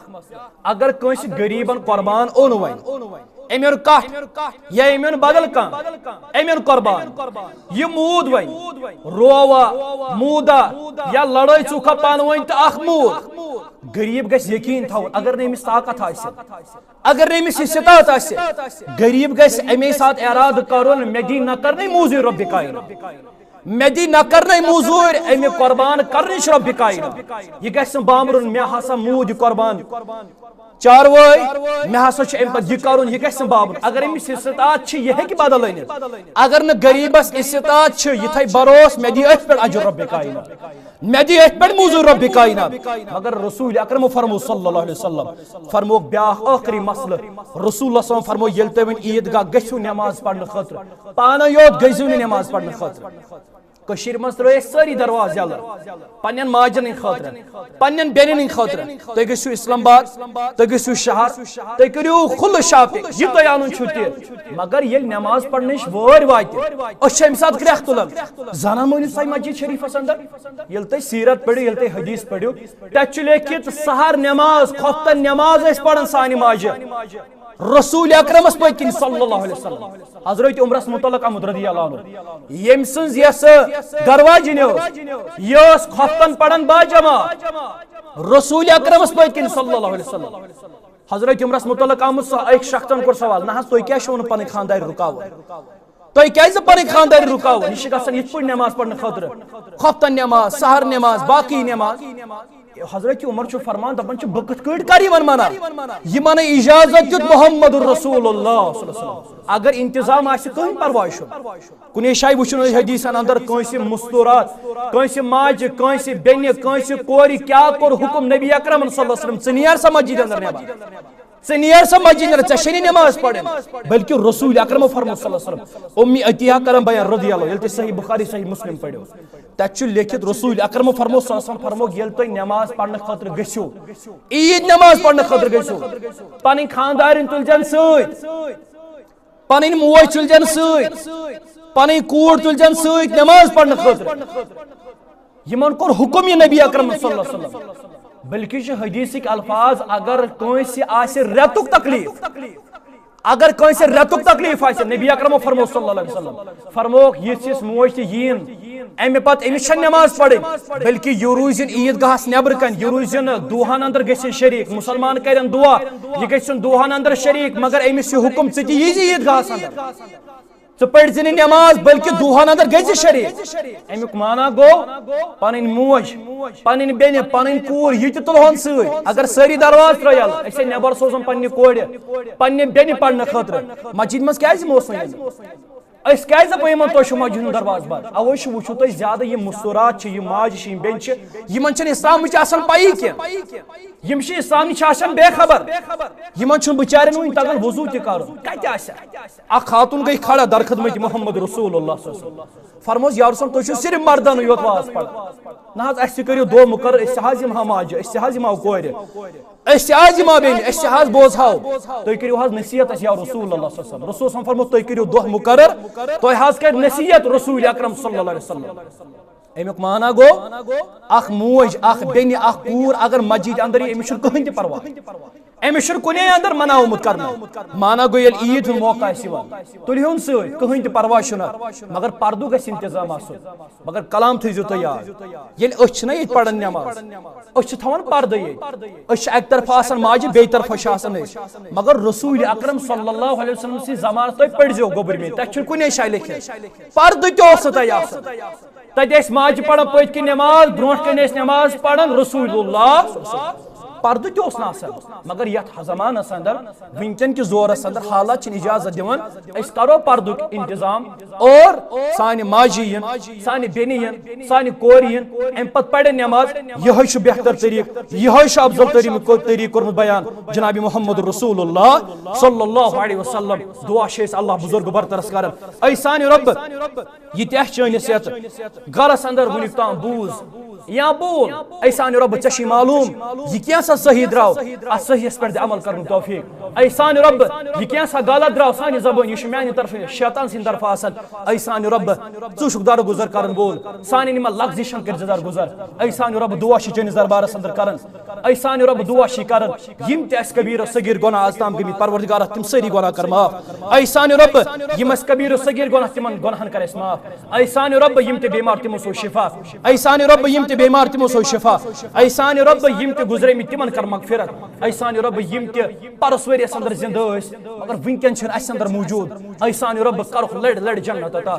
اگر کٲنٛسہِ غریٖبن قۄربان اوٚن وۄنۍ، أمۍ اوٚن کٹھ یا أمۍ اوٚن بدل کانٛہہ، أمۍ اوٚن قۄربان، یہِ موٗد وۄنۍ، رووا، موٗدا یا لڑٲے ژوٗکھا پانہٕ ؤنۍ تہٕ اکھ موٗد، غریٖب گژھِ یقیٖن تھاوُن، اگر نہٕ أمِس طاقت آسہِ، اگر نہٕ أمِس استطاعت آسہِ، غریٖب گژھِ اَمے ساتہٕ ارادٕ کرُن، مےٚ دی نہ کرنٕے موٗزٕے رۄبِ کائنات۔ مےٚ دی نہ کرنے موٚزوٗرۍ، أمہِ قۄربان کرنٕچ رۄبِ کائنات۔ یہِ گژھِ نہٕ بامبرُن، مےٚ ہسا موٗد یہِ قۄربان۔ چاروٲے، مےٚ ہسا چھُ اَمہِ پتہٕ یہِ کرُن، یہِ گژھِ نہٕ بابُن۔ اگر أمِس استطاعت چھِ، یہِ ہیٚکہِ بدل أنِتھ۔ اگر نہٕ غریٖبس استطاعت چھِ، یہِ تھایہِ بروس، مےٚ دِیہِ أتھۍ پٮ۪ٹھ اجر رب کائنات، مےٚ دِیہِ أتھۍ پٮ۪ٹھ موٚزوٗرۍ رب کائنات۔ مگر رسول اکرم فرمو صلی اللہ علیہ وسلم، فرمووُکھ بیٛاکھ ٲخری مسلہٕ۔ رسول اللہ صلی اللہ علیہ وسلم فرمو، ییٚلہِ تُہۍ وۄنۍ عیٖد گاہ گٔژھِو نٮ۪ماز پرنہٕ خٲطرٕ، پانَے یوت گٔژھِو نہٕ نٮ۪ماز پرنہٕ خٲطرٕ۔ کٔشیٖرِ منٛز ترٲے اَسہِ سٲری دروازٕ یَلہٕ، پننٮ۪ن ماجن ہٕنٛدِ خٲطرٕ، پننٮ۪ن بیٚنٮ۪ن ہٕنٛدِ خٲطرٕ۔ تُہۍ گٔژھِو اسلام آباد، تُہۍ گٔژھِو شہر، تُہۍ کٔرِو کھُلہٕ شاپنگ، یہِ تۄہہِ اَنُن چھُ تہِ۔ مگر ییٚلہِ نٮ۪ماز پرنٕچ وٲرۍ واتہِ، أسۍ چھِ اَمہِ ساتہٕ کرٛٮ۪کھ تُلان۔ زنان مٲنِو سا مسجد شریفس اندر، ییٚلہِ تُہۍ سیرت پٔرِو، ییٚلہِ تُہۍ حدیث پٔرِو، تتہِ چھُ لیکھِتھ سحر نٮ۪ماز، خۄفتن نٮ۪ماز ٲسۍ پران سانہِ ماجہِ۔ رسول اکرمس پٔتۍ کِنۍ صلی اللہ علیہ وسلم۔ حضرت عمرس متعلق آمُت رضی اللہ عنہ، ییٚمۍ سٕنٛز یۄس گرواجِنۍ ٲس، یہِ ٲس خۄفتن پران باجماعت۔ رسول اکرمس پٔتۍ کِنۍ صلی اللہ علیہ وسلم۔ حضرت عمرس متعلق آمُت سُہ أکۍ شخصن کوٚر سوال، نہ حظ، تُہۍ کیٛازِ چھِو نہٕ پنٕنۍ خانٛدارِ رُکاوان؟ تُہۍ کیٛازِ پنٕنۍ خانٛدارِ رُکاوان؟ یہِ چھِ گژھان یِتھ پٲٹھۍ نٮ۪ماز پرنہٕ خٲطرٕ، خۄفتن نٮ۪ماز، سحر نٮ۪ماز، باقٕے نٮ۪ماز۔ حضرت عمر چھُ فرمان، دپان چھُ، بہٕ کِتھ کٲٹھۍ کرٕ یِمن منع؟ یِمن اجازت دیُت محمد رسول اللہ صلی اللہ علیہ وسلم۔ اگر انتظام آسہِ، کٕہٕنۍ پرواے چھُنہٕ۔ کُنے جایہِ وٕچھُن أسۍ حدیثن اندر کٲنٛسہِ مستورات، کٲنٛسہِ ماجہِ، کٲنٛسہِ بیٚنہِ، کٲنٛسہِ کورِ کیٛاہ کوٚر حکم نبی اکرمن صلی اللہ علیہ وسلم، ژٕ نیر سا مسجد اندر نٮ۪بر۔ ژٕ نیر سا مسجد نٮ۪بر، ژےٚ چھے نہٕ نٮ۪ماز پرٕنۍ۔ بلکہِ رسول اکرم فرموو صلی اللہ علیہ وسلم، امی عطیہ کرم بیان رضی اللہ عنہ، ییٚلہِ تُہۍ صحیح بخاری صحیح مسلم پٔرِو، تتہِ چھُ لیکھِتھ رسول اکرم فرموو صلی اللہ علیہ وسلم فرموو، ییٚلہِ تُہۍ نٮ۪ماز پرنہٕ خٲطرٕ گٔژھِو، عیٖد نٮ۪ماز پرنہٕ خٲطرٕ گٔژھِو، پنٕنۍ خانٛدارِنۍ تُلزٮ۪ن سۭتۍ، پنٕنۍ موج تُلزٮ۪ن سۭتۍ، پنٕنۍ کوٗر تُلزٮ۪ن سۭتۍ نٮ۪ماز پرنہٕ خٲطرٕ۔ یِمن کوٚر حکم یہِ نبی اکرم صلی اللہ علیہ وسلم۔ بلکہِ چھِ حدیثٕکۍ الفاظ، اگر کٲنٛسہِ آسہِ رٮ۪تُک تکلیٖف، اگر کٲنٛسہِ رٮ۪تُک تکلیٖف آسہِ، نبی اکرمو فرموو صلی اللہ علیہ وسلم، فرمووُکھ، یِژھ یِژھ موج تہِ یِیِن، اَمہِ پتہٕ أمِس چھَنہٕ نٮ۪ماز پرٕنۍ، بلکہِ یہِ روٗزِن عیٖد گاہس نٮ۪برٕ کنہِ، یہِ روٗزِن دُعاہن اندر گٔژھِن شریٖک، مُسلمان کرن دُعا، یہِ گٔژھِن دُعاہن اندر شریٖک، مگر أمِس چھُ حُکم، ژٕ تہِ ییٖزِ عیٖد گاہس اندر۔ ژٕ پٔرۍ زِ نہٕ نٮ۪ماز، بلکہِ دُعاہن اندر گٔژھۍ زِ شریٖک۔ اَمیُک معنی گوٚو، پنٕنۍ موج، پنٕنۍ بیٚنہِ، پنٕنۍ کوٗر، یہِ تہِ تُلہون سۭتۍ۔ اگر سٲری دروازٕ ترٲے یَلہٕ، أسۍ ہے نٮ۪بر سوزون پننہِ کورِ، پننہِ بیٚنہِ پرنہٕ خٲطرٕ، مسجد منٛز کیازِ یِمو سۭتۍ؟ أسۍ کیازِ دَپو یِمن تُہۍ چھِو مسجد ہُنٛد دروازٕ بنٛد؟ اوے چھُ وٕچھِو تُہۍ زیادٕ یِم مستورات چھِ، یِم ماجہِ چھِ، یِم بیٚنہِ چھِ، یِمن چھنہٕ اسلامٕچ آسان پَیی کینٛہہ۔ یِم چھِ اسلام نِش آسان بے خبر۔ یِمن چھُنہٕ بِچارٮ۪ن وٕنہِ تگان وضوٗ تہِ کرُن۔ کتہِ آسہِ؟ اکھ خاتون گٔے کھڑا در خدمت محمد رسول اللہ صلی اللہ علیہ وسلم۔ فرموس، یا رسول، تُہۍ چھِو صرف مردن یوت واز پران۔ نہ حظ، اسہِ تہِ کٔرِو دۄہ مقرر، أسۍ تہِ حظ یِم ہا ماجہِ، أسۍ تہِ حظ یِم ہا کورِ، أسۍ تہِ حظ یِم ہا بیٚنہِ، أسۍ تہِ حظ بوزہاو۔ تُہۍ کٔرِو حظ نصیحت اسہِ یا رسول اللہ صلی اللہ علیہ وسلم۔ رسول صلی اللہ علیہ وسلم فرموو، تُہۍ کٔرِو دۄہ مقرر، تۄہہِ حظ کرِ نصیحت رسول اکرم صلی اللہ علیہ وسلم۔ امیُک معنی گوٚو، اکھ موج، اکھ بیٚنہِ، اکھ کوٗر اگر مسجد اندر یی، أمِس چھُنہٕ کٕہٕنۍ تہِ پرواے۔ أمِس چھُنہٕ کُنے اندر منع آمُت کرنہٕ۔ معنی گوٚو، ییٚلہِ عیٖد ہُنٛد موقع آسہِ یِوان، تُلہِ ہُن سۭتۍ، کٕہٕنۍ تہِ پرواے چھُنہٕ، مگر پردُک گژھِ انتظام آسُن۔ مگر کلام تھٲیزیو تُہۍ یاد، ییٚلہِ أسۍ چھِنہ ییٚتہِ پران نٮ۪ماز، أسۍ چھِ تھاوان پردٕ ییٚتہِ۔ أسۍ چھِ اکہِ طرفہٕ آسان ماجہِ، بیٚیہِ طرفہٕ چھِ آسان أسۍ۔ مگر رسول اکرم صلی اللہ علیہ وسلم سٕنٛدِ زمانس تُہۍ پٔرۍزیو گوٚبُر مےٚ، تتہِ چھُنہٕ کُنے جایہِ لیکھِتھ۔ پردٕ تہِ اوس نہٕ تتہِ آسان۔ تتہِ ٲسۍ ماجہِ پران پٔتۍ کِنۍ نٮ۪ماز، برونٛٹھ کنہِ ٲسۍ نٮ۪ماز پران رسول اللہ۔ پردٕ تہِ اوس نہٕ آسان۔ مگر یتھ زمانس اندر، وٕنکٮ۪ن کِس دورس اندر حالات چھِنہٕ اجازت دِوان أسۍ کرو پردُک انتظام اور سانہِ ماجہِ یِن، سانہِ بیٚنہِ یِن، سانہِ کورِ یِن، امہِ پتہٕ پرن نٮ۪ماز۔ یِہوٚے چھُ بہتر طریٖقہٕ، یِہوٚے چھُ افضل تریٖن کو-، طریٖقہٕ کوٚرمُت بیان جناب محمد رسول اللہ صلی اللہ علیہ وسلم۔ دعا چھِ أسۍ اللہ بزرگ برترس کران، اے سانہِ رۄبہٕ، یہِ تہِ اَسہِ چٲنِس یَتھ گَرَس اَندَر وٕنیُک تام بوٗز یا بوٗل، اے سانہِ رۄبہٕ، ژےٚ چھُے معلوٗم یہِ کینٛہہ سا صحیح درٛاو، اَتھ صحیحَس پٮ۪ٹھ دِ عمل کَرنُک توفیٖق۔ اے سانہِ رۄبہٕ، یہِ کینٛہہ سا غلط درٛاو سانہِ زبٲنۍ، یہِ چھُ میٛانہِ طرفہٕ شیطان سٕنٛدِ طرفہٕ آسان۔ اے سانہِ رۄبہٕ، ژٕ چھُکھ درگُزر کَرَن وول، سانٮ۪ن یِمَن لغزِشَن کٔرۍ زِ درگُزر۔ اے سانہِ رۄبہٕ، دُعا چھِ چٲنِس دربارَس اَندَر کَران۔ اے سانہِ رۄبہٕ، دُعا چھِ کران، یِم تہِ اَسہِ کبیٖر و صغیٖر گۄناہ آز تام گٔمٕتۍ، پروردگارا، تِم سٲری گۄناہ کر معاف۔ اے سانہِ رۄبہٕ، یِم اَسہِ کبیٖر و صغیٖر گۄناہ، تِمن گۄناہن کر اَسہِ معاف۔ اے سانہِ رۄبہٕ، یِم تہِ بیمار، تِمو سوز شفا۔ اے سانہِ رۄبہٕ، یِم تہِ بیمار، تِمو سوز شفا۔ اے سانہِ رۄبہٕ، یِم تہِ گُزریمٕتۍ، تِمن کر مغفرت۔ اے سانہِ رۄبہٕ، یِم تہِ پرُس ؤریَس اندر زِندٕ ٲسۍ، مگر وٕنکٮ۪ن چھِنہٕ اَسہِ اندر موٗجوٗد۔ اے سانہِ رۄبہٕ، کرُکھ لڑِ لڑِ جنت عطا۔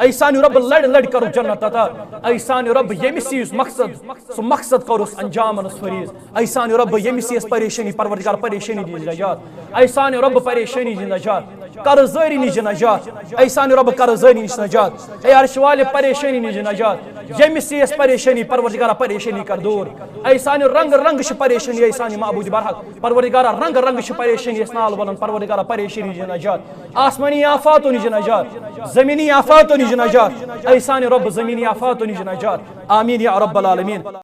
اے سانہِ رۄبہٕ، لڑِ لڑِ کرو جنت عطا۔ اے سانہِ رۄبہٕ، ییٚمِس یُس مقصد، سُہ مقصد کرُس انجام انس فریض۔ اے سانہِ رۄبہٕ، ییٚمِس یِیَس پریشٲنی، پروردگار، پریشٲنی دِیِن نجات۔ اے سانہِ رۄبہٕ، پریشٲنی دِیِن نجات، قرض دٲری نِش دِیِن نجات۔ اے سانہِ رۄبہٕ، قرض دٲری نِش نجات۔ اے عرش والہِ، پریشٲنی نِش دِیِن نجات۔ ییٚمِس یِیَس پریشٲنی، پروردگارا، پریشٲنی کر دوٗر۔ اے سانہِ رنگ رنگ چھِ پریشٲنی، اے سانہِ معبود برحق، پروردگارا، رنگ رنگ چھِ پریشٲنی، أسۍ نال ولان، پروردگارا، پریشٲنی دِیِن نجات۔ آسمانی آفاتو نِش دِیِن نجات، زمینی آفاتو نِش دِیِن نجات۔ اے سانہِ رۄبہٕ، زمینی آفاتو نِش دِیِن نجات۔ آمین یا رب العالمین۔